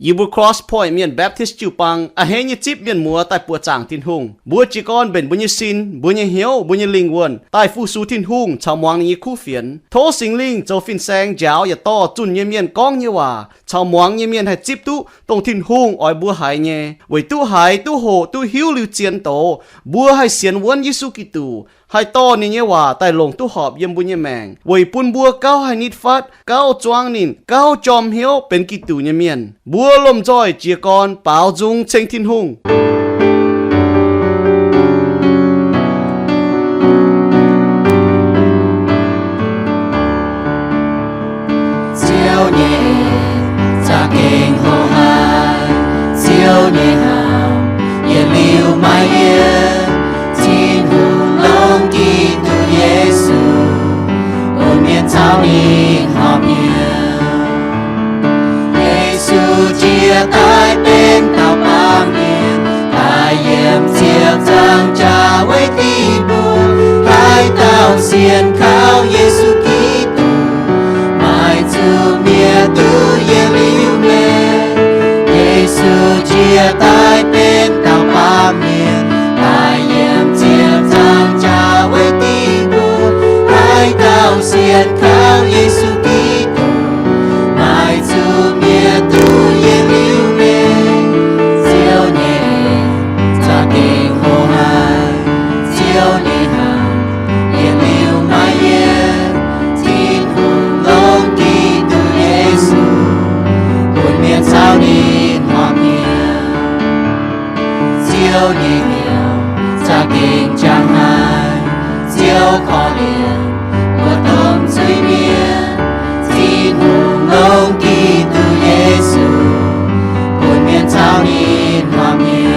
Yie mbuo Cross Point Mienh Baptist jiu-baang a'hneiv nyei zipv mienh muoz daaih buoqc zaangc Tin-Hungh. Mbuo jiez gorn mbenc mbuo nyei sin, mbuo nyei hnyouv, mbuo nyei lingh wuonh daaih fu-sux Tin-Hungh caux muangx ninh nyei kuv fienx. Tov Singx Lingh zoux fin-saeng njaaux yaac dorh zunh nyei mienh gorngv nyei waac caux muangx nyei mienh haih zipv duqv dongh Tin-Hungh oix mbuo haiz nyei, weic duqv haiz, duqv hoqc, duqv hiuv liuz zien doz, mbuo haih sienx wuonv Yesu Giduc, haih dorh ninh nyei waac daaih longc duqv horpc yiem mbuo nyei maengc, weic bun mbuo gauh haih nitv fatv, gauh zuangv ninh, gauh jorm hnyouv benx Giduc nyei mienh. Mbuo lomh nzoih jiez gorn baaux nzung ceng Tin-Hungh. Ziouv nyei za'gengh hoqc haic, Ziouv nyei hnaangx yietc liuz maiv yienc. Tin-Hungh longc Giduc Yesu bun mienh caux ninh horpc mienh. Yesu jiex daaih benx dauh baamh mienh, daaih yiem ziepc nzaangc jaax weic diuc mbuo. Haaix dauh sienx kaux Yesu Giduc, maaih zuqc mienh duqv yietc liuz maengc. Yesu jiex daaih benx dauh baamh mienh, daaih yiem ziepc nzaangc jaax weic diuc mbuo. Haaix dauh sienx kaux Yesu Giduc, maaih zuqc mienh duqv yietc liuz maengc. Ziouv nyei za'gengh hoqc haic, Ziouv nyei hnaangx yietc liuz maiv yienc. Tin-Hungh longc Giduc Yesu bun mienh caux ninh horpc mienh. Ziouv nyei hnyouv za'gengh jangx haic, Ziouv korv-lienh mbuo domh zuiz-mienh. Tin-Hungh longc Giduc Yesu bun mienh caux ninh horpc mienh.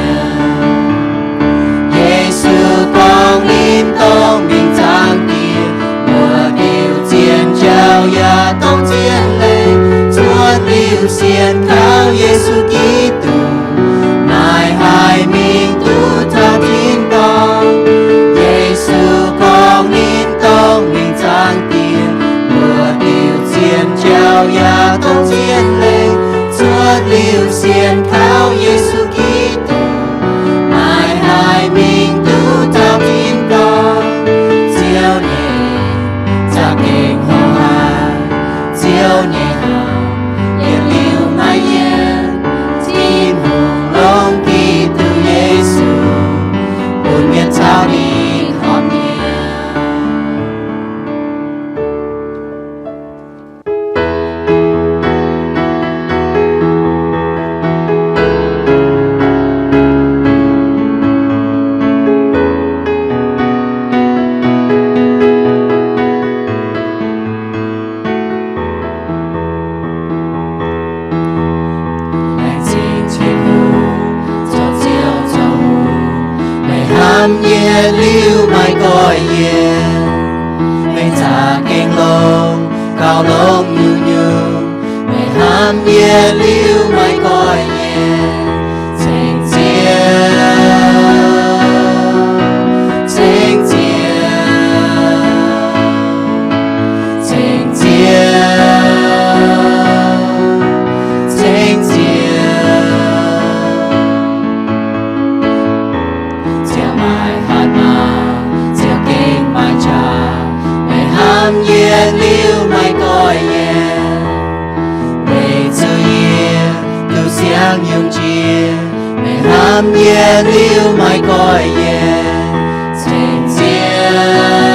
Yesu gorngv ninh dongh mingh zaangc Diex, mbuox diuc zien jauv yaac dongh zien leiz. Cuotv liuz sienx kaux Yesu Giduc, maaih haic mingh duqv taux tin-dorngh. Yesu gorngv ninh dongh mingh zaangc Diex, mbuox diuc zien jauv yaac dongh zien leiz. Cuotv liuz sienx kaux Yesu Giduc, maaih haic mingh duqv taux tin-dorngh. Ziouv nyei za'gengh hoqc haic, Ziouv nyei hnaangx yietc liuz maiv yienc. Tin-Hungh longc Giduc Yesu bun mienh caux ninh horpc mienh. Laengz zingh Tin-Hungh, zoux Ziouv zoux hungh, meih hnamv yietc liuz maiv goiv yienc. Meih za'gengh longx, gauh longx nyungc-nyungc, meih hnamv yietc liuz maiv goiv yienc. Ceng Ziouv, ceng Ziouv, ceng Ziouv, ceng Ziouv. Ziouv maaih hatc maaz, Ziouv gengh maaih qaqv, meih hnamv yietc liuz maiv goiv yienc. Weic zuqc yie duqv siangx nyungc jiex, meih hnamv yietc liuz maiv goiv yienc. Ceng Ziouv,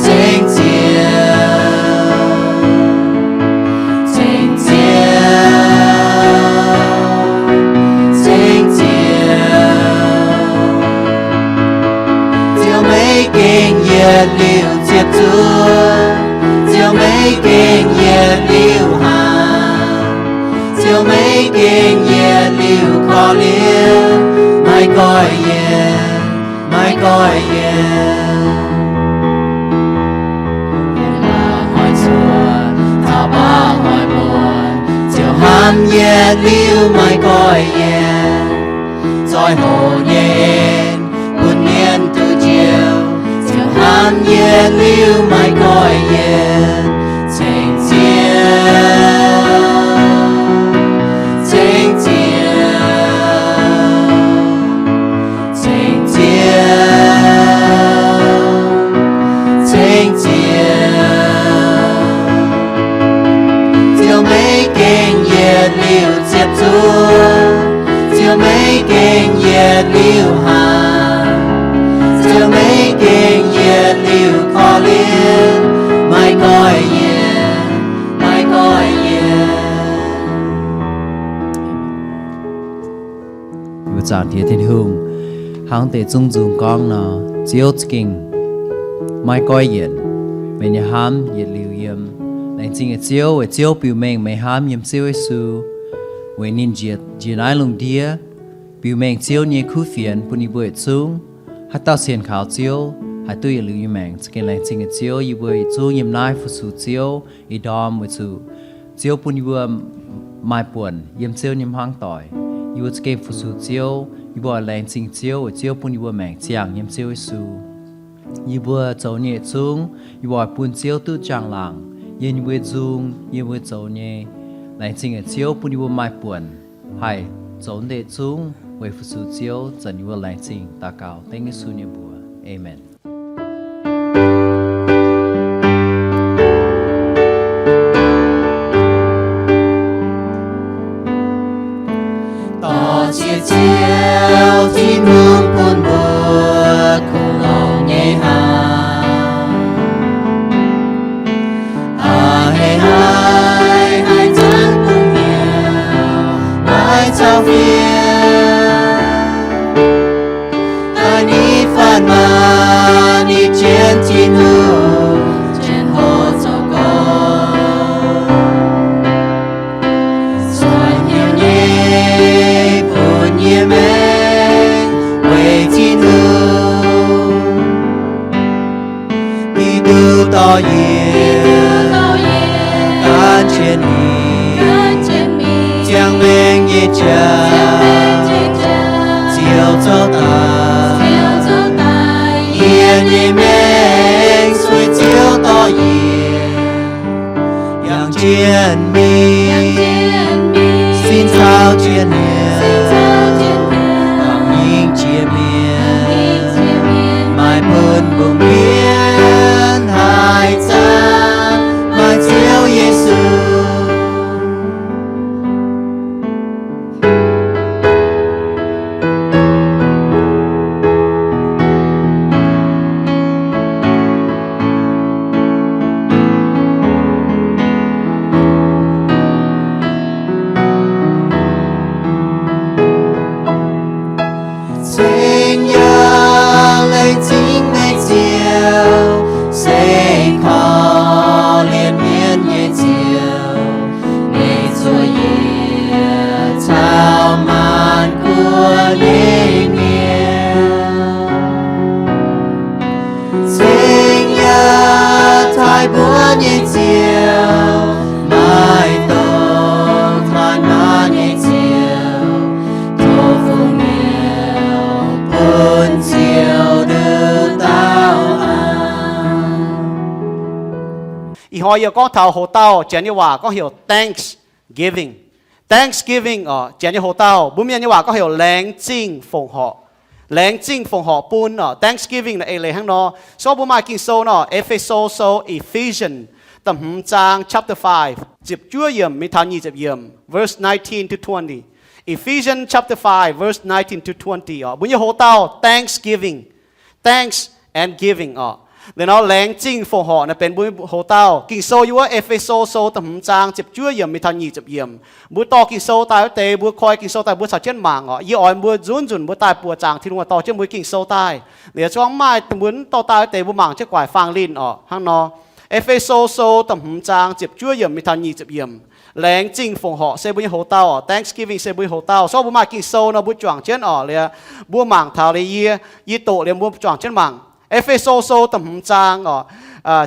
ceng Ziouv, ceng Ziouv, ceng Ziouv. Ziouv meih gengh yietc liuz ziepc zuoqv, Ziouv meih gengh yietc liuz hnaangx, Ziouv meih gengh yietc liuz korv-lienh, maiv goiv yienc, maiv goiv yienc. Yiem la'hnoi cuotv taux ba'hnoi muonz, Ziouv hnamv yietc liuz maiv goiv yienc. Zoih hoc nyei en bun mienh duqv njoux, Ziouv hnamv yietc liuz maiv goiv yienc. Ceng Ziouv, yietc liuz hnaangx, Ziouv, meih gengh yietc liuz korv-lienh, maiv goiv yienc, maiv goiv yienc. Mbuo zaangc Diex Tin-Hungh, hnangv deix zungv nzung gorngv nor, Ziouv za'gengh maiv goiv yienc. Meih nyei hnamv yietc liuz yiem. Laengz zingh Ziouv weic Ziouv biux mengh meih hnamv yiem Ziouv Yesu, weic ninh njiec, njiec naaiv lungh ndiev, biux mengh Ziouv nyei kuv fienx bun yie mbuo yietc zungv. Haaix dauh sienx kaux Ziouv haih duqv yietc liuz nyei maengc. Za'gengh laengz zingh Ziouv, yie mbuo yietc zungv yiem naaiv fu-sux Ziouv ih ndorm weic zuqc Ziouv bun yie mbuo maaih buonc yiem Ziouv nyei hmuangv doic. Yie mbuo za'gengh fu-sux Ziouv, yie mbuo oix laengz zingh Ziouv weic Ziouv bun yie mbuo maengc ziangh yiem Ziouv Yesu. Yie mbuo zoux nyei yietc zungv, yie mbuo oix bun Ziouv duqv njang-laangc yiem yie mbuo nzung, yiem yie mbuo zoux nyei. Laengz zingh Ziouv bun yie mbuo maaih buonc haih zoux deix zungv weic fu-sux Ziouv. Zanc yie mbuo laengz zingh daux gaux dengv Yesu nyei mbuox. Aamen. Dorh ziex Ziouv Tin-Hungh bun mbuo kungx longx nyei hnangv. A'hneiv haih, haih zanc bun hnyouv maiv caux fienx. Haih ni faanv maah, ni jienv Tin-Hungh jienv hoqc zoux gong. Zuangx hnyouv nyei bun yie maengc weic Tin-Hungh. Giduc dorh yie gan jienv mingh, ziangh maengc nyei jauv, Ziouv zoux daaih. Yie nyei maengc sueih Ziouv dorh yie yangh jienv mingh, sin caux jienv hnyouv, mangc nyingc jiex mienh, maaih bun mbungh mienh haih zanc maaih Ziouv Yesu. Ceng yaac laengz zingh meih Ziouv, se korv-lienh mienh nyei Ziouv. Meih zuov yietc caux maanc guoqv nyei mienh. Ceng yaac taaih mbuo nyei Ziouv, maaih dongh taaih maah nyei Ziouv, tov fungx hnyouv bun Ziouv nduqc dauh aqv. Ih hnoi yie gorngv taux hoc-dauh, Janx nyei waac gorngv heuc thanksgiving. Thanksgiving oc, Janx nyei hoc-dauh, mbuo Mienh nyei waac gorngv heuc laengz zingh fongc horc. Laengz zingh fongc horc bun oc, thanksgiving naaiv eix leiz hnangv nor. Se gorngv mbuo maaih Ging-Sou nor, E^fe^so Sou, Ephesians, da'hmz zaang, chapter five, ziepc juov yiemc mingh taux nyic ziepc yiemc, verse nineteen to twenty. Ephesians chapter five, verse nineteen to twenty oc. Mbuo nyei hoc-dauh, thanksgiving. Thanks and giving oc. Liuz nor laengz zingh fongc horc naaiv benx mbuo hoc-dauh. Ging-Sou yiem wuov E^fe^so Sou da'hmz zaang ziepc juov yiemc mingh taux nyic ziepc yiemc. Mbuo dorh Ging-Sou daaih wuov deix, mbuo koi Ging-Sou daaih mbuo caux jienv mangc oc. Yie oix mbuo nzunc nzunc mbuo daaih buoqc zaangc Tin-Hungh dorh jienv mbuo Ging-Sou daaih. Liuz se gorngv maaih mbuo mv dorh daaih wuov deix, mbuo mangc jienv guaic faang linh oc. Hnangv nor, E^fe^so Sou da'hmz zaang ziepc juov yiemc mingh taux nyic ziepc yiemc. Laengz zingh fongc horc se mbuo nyei hoc-dauh oc. Thanksgiving se mbuo nyei hoc-dauh. Se gorngv mbuo maaih Ging-Sou nor, mbuo juangc jienv oc. Liuz mbuo mangc taux liuz yie, yie doqc liuz mbuo juangc jienv mangc. E^fe^so Sou da'hmz zaang oc,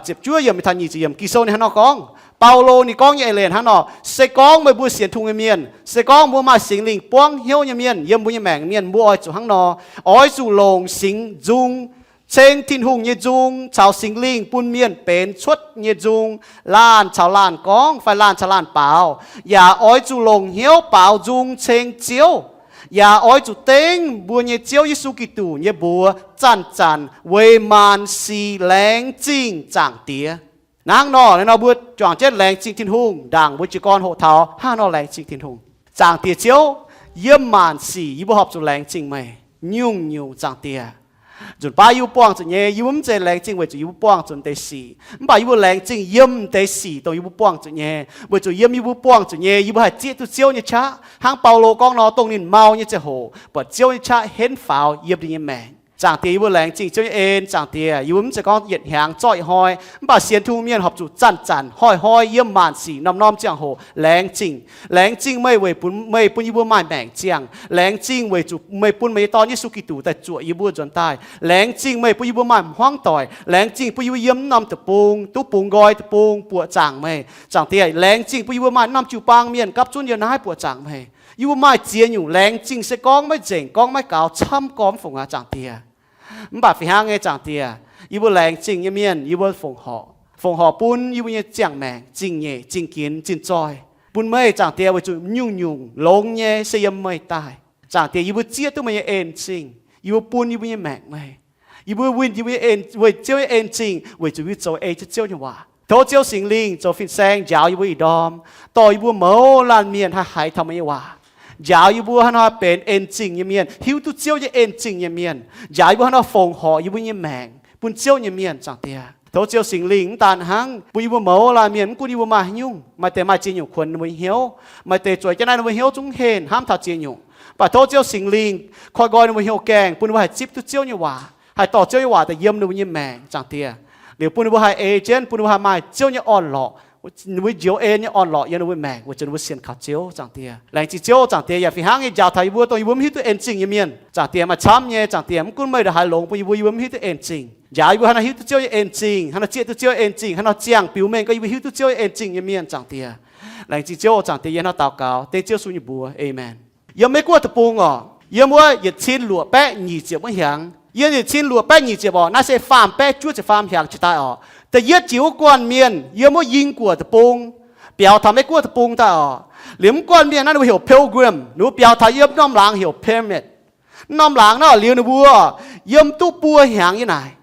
ziepc juov yiemc mingh taux nyic ziepc yiemc. Ging-Sou ninh hnangv nor gorngv, Baulo ninh gorngv nyei eix leiz hnangv nor, se gorngv meih mbuo sienx Tin-Hungh nyei mienh, se gorngv mbuo maaih Singx Lingh buangv hnyouv nyei mienh yiem mbuo nyei maengc mienh, mbuo oix zuqc hnangv nor, oix zuqc longc Singx Nzung, ceng Tin-Hungh nyei nzung caux Singx Lingh bun mienh benx cuotv nyei nzung, laanh caux laanh gorngv fai laanh caux laanh baaux, yaac oix zuqc longc hnyouv baaux nzung ceng Ziouv, yaac oix zuqc dengv mbuo nyei Ziouv Yesu Giduc nyei mbuox zanc-zanc weic maanc sic laengz zingh Zaangc Diex. Hnangv nor, nor mbuo juangc jienv laengz zingh Tin-Hungh, ndaangc mbuo jiez gorn hoqc taux hnangv nor laengz zingh Tin-Hungh. Zaangc Diex Ziouv, yiem maanc sic yie mbuo horpc zuqc laengz zingh meih. nyungc-nyungc, Zaangc Diex. Nzunc baav yie mbuo buangh zuqc nyei, yie mbuo mv zeiz laengz zingh weic zuqc yie mbuo buangh zuqc deix sic, mv baac yie mbuo laengz zingh yiem deix sic dongh yie mbuo buangh zuqc nyei, weic zuqc yiem yie mbuo buangh zuqc nyei, yie mbuo haih zieqv duqv Ziouv nyei qaqv. Hnangv Baulo gorngv nor, dongh ninh mau nyei ziangh hoc, buatc Ziouv nyei qaqv henv faaux yiem ninh nyei maengc. Zaangc Diex, yie mbuo laengz zingh Ziouv nyei en. Zaangc Diex, yie mbuo mv zeiz gorngv yietc hnyangx zorqv ih hnoi, mv baac sienx Tin-Hungh mienh horpc zuqc zanc-zanc hnoi-hnoi yiem maanc sic norm-norm ziangh hoc laengz zingh. Laengz zingh meih weic bun meih, bun yie mbuo maaih maengc ziangh. Laengz zingh weic zuqc meih bun meih nyei Dorn, Yesu Giduc, daaih zuoqc yie mbuo nzuonx daaih. Laengz zingh meih bun yie mbuo maaih hmuangv doic. Laengz zingh bun yie mbuo yiem norm deic-bung, duqv bungx nqoi deic-bung, buoqc zaangc meih. Zaangc Diex, laengz zingh bun yie mbuo maaih norm jiu-baang mienh gapv zunv yiem naaiv buoqc zaangc meih. Yie mbuo maaih ziex nyungc laengz zingh se gorngv maiv nzengc, gorngv maiv gaux, camv gormx fungc aqv, Zaangc Diex. Mv baac fih hnangv nyei, Zaangc Diex, yie mbuo laengz zingh nyei mienh, yie mbuo fongc horc, fongc horc bun yie mbuo nyei ziangh maengc zingh nyeic, zingh ginx, zinh zoih bun meih, Zaangc Diex, weic zuqc nyungc-nyungc longx nyei se yiem meih daaih. Zaangc Diex, yie mbuo zieqv duqv meih nyei en-zingh, yie mbuo bun yie mbuo nyei maengc meih. Yie mbuo winh yie mbuo nyei en, weic Ziouv nyei en-zingh, weic zuqc yie mbuo zoux ei jienv Ziouv nyei waac. Tov Ziouv Singx Lingh zoux fin-saeng njaaux yie mbuo ih ndorm, dorh yie mbuo mouz laanh mienh haih haiz taux meih nyei waac. Njaaux yie mbuo haaix nor benx en-zingh nyei mienh, hiuv duqv Ziouv nyei en-zingh nyei mienh. Njaaux yie mbuo haaix nor fongc horc yie mbuo nyei maengc bun Ziouv nyei mienh, Zaangc Diex. Tov Ziouv Singx Lingh mv daan hnangv bun yie mbuo mouz laanh mienh, mv gunv yie mbuo maaih haaix nyungc, maaih deix maaih ziex nyungc kuonx ninh mbuo nyei hnyouv, maaih deix zueiz jienv naaiv ninh mbuo hnyouv zungv henh hnamv taux ziex nyungc. Mv baac tov Ziouv Singx Lingh koi nqoi ninh mbuo hnyouv gaengh, bun ninh mbuo haih zipv duqv Ziouv nyei waac, haih dorh Ziouv nyei waac daaih yiem ninh mbuo nyei maengc, Zaangc Diex. Liuz bun ninh mbuo haih ei jienv, bun ninh mbuo haih maaih Ziouv nyei orn-lorqc, ninh mbuo njoux en nyei orn-lorqc yiem ninh mbuo maengc weic zuqc ninh mbuo sienx kaux Ziouv, Zaangc Diex. Laengz zingh Ziouv, Zaangc Diex, yaac fih hnangv nyei njaaux taux yie mbuo dongh yie mbuo mv hiuv duqv en-zingh nyei mienh, Zaangc Diex, maaih camv nyei, Zaangc Diex, mv gunv meih ndongc haaix longx bun yie mbuo, yie mbuo mv hiuv duqv en-zingh. Njaaux yie mbuo haaix nor hiuv duqv Ziouv nyei en-zingh, haaix nor zieqv duqv Ziouv nyei en-zingh, haaix nor ziangh biux mengh gorngv yie mbuo hiuv duqv Ziouv nyei en-zingh nyei mienh, Zaangc Diex. Laengz zingh Ziouv, Zaangc Diex, yie hnangv daux gaux dengv Ziouv Yesu nyei mbuox, aamen. Yiem Meiv Guoqv deic-bung oc, yiem wuov yietc cin luoqc baeqv nyic ziepc wuov hnyangx, yiem yietc cin luoqc baeqv nyic ziepc oc, naaiv se faam baeqv juov ziepc faam hnyangx jiex daaih oc, da'yietv jiex wuov guanh mienh yiem wuov Ying Guoqv deic-bung biaux taux Meiv Guoqv deic-bung daaih oc. Liuz mv guanh mienh naaiv ninh mbuo heuc pilgrim, ninh mbuo biaux taux yiem norm laangz heuc pyramid. Norm laangz naaiv liuz ninh mbuo yiem duqv buo hnyangx nyei naaic.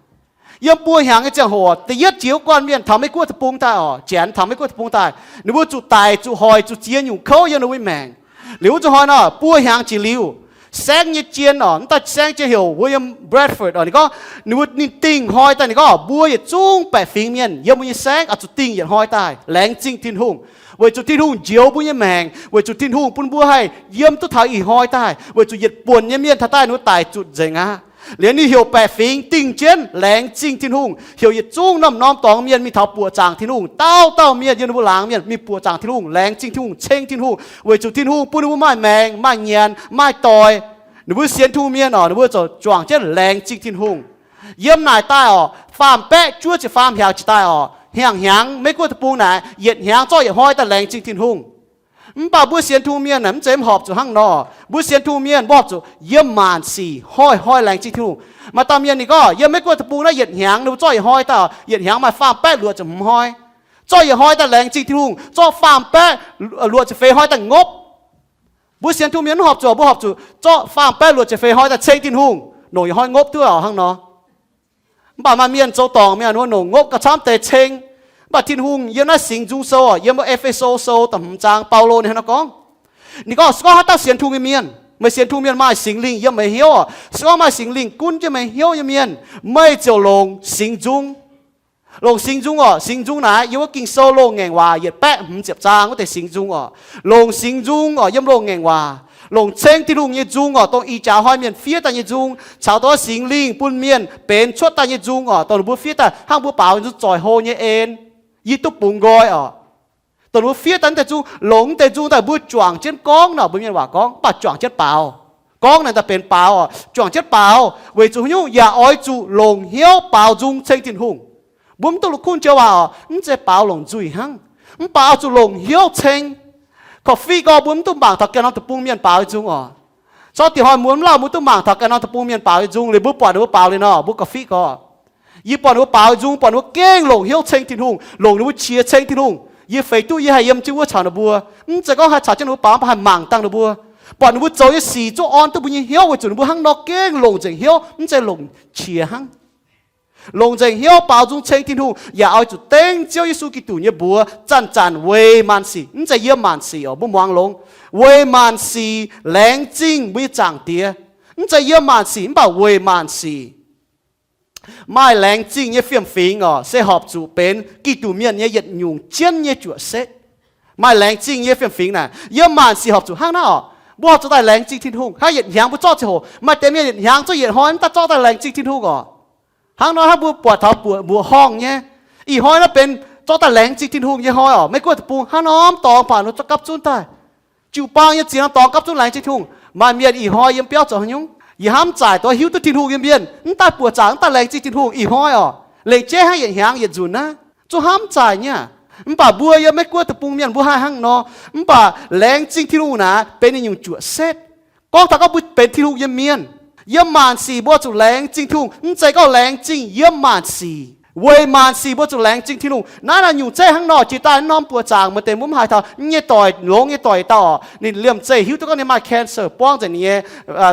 Yiem buo hnyangx nyei ziangh hoc, da'yietv jiex wuov guanh mienh taux Meiv Guoqv deic-bung daaih oc, janx taux Meiv Guoqv deic-bung daaih, ninh mbuo zuqc daic zuqc hoic zuqc ziex nyungc kouv yiem ninh mbuo nyei maengc. Liuz wuov zuqc hnoi nor, buo hnyangx jiex liuz, saengv nyei jien oc, mv daaih saengv jien heuc William Bradford oc, ninh gorngv, ninh mbuo ninh dingh hnoi daaih ninh gorngv, mbuo yietc zungv baeqc fingx mienh yiem mbuo nyei saengv oix zuqc dingh yietc hnoi daaih laengz zingh Tin-Hungh, weic zuqc Tin-Hungh njoux mbuo nyei maengc, weic zuqc Tin-Hungh bun mbuo haih yiem duqv taux ih hnoi daaih, weic zuqc yietc buonc nyei mienh taux daaih ninh mbuo daic zuqc nzengc aqv. Liuz ninh heuc baeqc fingx dingh jienv laengz zingh Tin-Hungh, heuc yietc zungv norm-norm dorngx mienh mingh taux buoqc zaangc Tin-Hungh, dauh dauh mienh yiem ninh mbuo laangz mienh mingh buoqc zaangc Tin-Hungh, laengz zingh Tin-Hungh, ceng Tin-Hungh, weic zuqc Tin-Hungh bun ninh mbuo maaih maengc, maaih nyanc, maaih doic. Ninh mbuo sienx Tin-Hungh mienh oc, ninh mbuo ziouc juangc jienv laengz zingh Tin-Hungh. Yiem naaic daaih oc, faam-baeqv juov ziepc faam hnyangx jiex daaih oc, hnyangx-hnyangx Meiv Guoqv deic-bung naaic yietc hnyangx zorqv yietc hnoi daaih laengz zingh Tin-Hungh. Mv baac mbuo sienx Tin-Hungh mienh naaic mv zeiz mv horpc zuqc hnangv nor. Mbuo sienx Tin-Hungh mienh mbuo horpc zuqc yiem maanc sic hnoi-hnoi laengz zingh Tin-Hungh. Maaih dauh mienh ninh gorngv, yiem Meiv Guoqv deic-bung naaiv yietc hnyangx ninh mbuo zorqv yietc hnoi daaih, yietc hnyangx maaih faam-baeqv luoqc ziepc hmz hnoi. Zorqv yietc hnoi daaih laengz zingh Tin-Hungh, zorqv faam-baeqv luoqc ziepc feix hnoi daaih ngopv. Mbuo sienx Tin-Hungh mienh mv horpc zuqc, mbuo horpc zuqc zorqv faam-baeqv luoqc ziepc feix hnoi daaih ceng Tin-Hungh, nongc yietc hnoi ngopv duqv oc hnangv nor. Mv baac maaih mienh zoux dorngc mienh wuov nongc ngopv gauh camv deix ceng. Mv baac Tin-Hungh yiem naaiv Singx Nzung Sou oc, yiem wuov E^fe^so Sou da'hmz zaang, Baulo ninh hnangv nor gorngv. Ninh gorngv, se gorngv haaix dauh sienx Tin-Hungh nyei mienh, meih sienx Tin-Hungh mienh maaih Singx Lingh yiem meih hnyouv oc, se gorngv maaih Singx Lingh gunv jienv meih hnyouv nyei mienh, meih ziouc longc Singx Nzung. Longc Singx Nzung oc, Singx Nzung naaiv yiem wuov Ging-Sou loz-ngaengc waac yietc baeqv hmz ziepc zaang wuov deix Singx Nzung oc. Longc Singx Nzung oc, yiem loz-ngaengc waac. Longc ceng Tin-Hungh nyei nzung oc, dongh ih jaax hnoi mienh fiev daaih nyei nzung, caux dongh Singx Lingh bun mienh benx cuotv daaih nyei nzung oc, dongh ninh mbuo fiev daaih hnangv mbuo baaux nzung zoih hlo nyei en, yie duqv bungx nqoi oc. Dongh ninh mbuo fiev daaih naaiv deix nzung, longc naaiv deix nzung daaih mbuo juangc jienv gorngv nor, mbuo mienh waac gorngv, mv baac juangc jienv baaux. Gorngv naaic daaih benx baaux oc, juangc jienv baaux, weic zuqc haaix nyungc yaac oix zuqc longc hnyouv baaux nzung ceng Tin-Hungh. Mbuo mv duqv la'kuqv joux waac oc, mv zeiz baaux longc nzuih hnangv, mv baac oix zuqc longc hnyouv ceng. Korv-fiqv gorngv mbuo mv duqv mangc taux ganh norm deic-bung mienh baaux nyei nzung oc. Corc dieh hnoi mbuo mv lauh mbuo duqv mangc taux ganh norm deic-bung mienh baaux nyei nzung liuz mbuo buatc ninh mbuo baaux liuz nor, mbuo korv-fiqv gorngv, yie buatc ninh mbuo baaux nyei nzung, buatc ninh mbuo gengh longc hnyouv ceng Tin-Hungh, longc ninh mbuo qiex ceng Tin-Hungh. Yie feix duqv yie haih yiem jienv wuov caux ninh mbuo. Mv zeiz gorngv haih caux jienv ninh mbuo baaux, mv baac haih mangc dangh ninh mbuo, buatc ninh mbuo zoux nyei sic zungv orn duqv mbuo nyei hnyouv weic zuqc ninh mbuo hnangv nor gengh longc nzengc hnyouv, mv zeiz longc qiex hnangv. Longc nzengc hnyouv baaux nzung ceng Tin-Hungh yaac oix zuqc dengv Ziouv Yesu Giduc nyei mbuox zanc-zanc weic maanc sic, mv zeiz yiem maanc sic oc, mbuo muangx longx, weic maanc sic laengz zingh mbuo nyei Zaangc Diex. Mv zeiz yiem maanc sic mv baac weic maanc sic. Maaih laengz zingh nyei fiem-fingx oc, se horpc zuqc benx Giduc mienh nyei yietc nyungc jienv nyei juoqc setv. Maaih laengz zingh nyei fiem-fingx naaic, yiem maanc sic horpc zuqc hnangv naaiv oc. Mbuo horpc zuqc daaih laengz zingh Tin-Hungh. Hnangv yietc hnyangx mbuo zorqv ziangh hoc, maaih deix mienh yietc hnyangx zorqv yietc hnoi mv daaih zorqv daaih laengz zingh Tin-Hungh oc. Hnangv nor hnangv mbuo buatc taux mbuoqc horngh nyei, ih hnoi naaiv benx zorqv daaih laengz zingh Tin-Hungh nyei hnoi oc. Maiv gunv deic-bung hnangv norm dorngx baac ninh zorqv gapv zunv daaih. Jiu-baang nyei ziex norm dorngx gapv zunv laengz zingh Tin-Hungh. Maaih mienh ih hnoi yiem biauv zoux haaix nyungc, yie hnamv zaaic dongh hiuv duqv Tin-Hungh nyei mienh mv daaih buoqc zaangc mv daaih laengz zingh Tin-Hungh ih hnoi oc. Lengc jeiv hnangv yietc hnyangx yietc nzunc naaiv, zungv hnamv zaaic nyei. Mv baac mbuo yiem Meiv Guoqv deic-bung mienh mbuo haih hnangv nor. Mv baac laengz zingh Tin-Hungh naaic benx ninh nyungc juoqc setv. Gorngv taux gorngv mbuo benx Tin-Hungh nyei mienh, yiem maanc sic mbuo zuqc laengz zingh Tin-Hungh. Mv zeiz gorngv laengz zingh yiem maanc sic. Weic maanc sic mbuo zuqc laengz zingh Tin-Hungh. Naaiv naaiv nyungc zeiv hnangv nor jiex daaih norm buoqc zaangc maaih deix mbuo mv haiz taux nyei doic, longx nyei doic dauh oc, ninh liemh zeih hiuv duqv gorngv ninh maaih cancer, buangv nzengc ninh nyei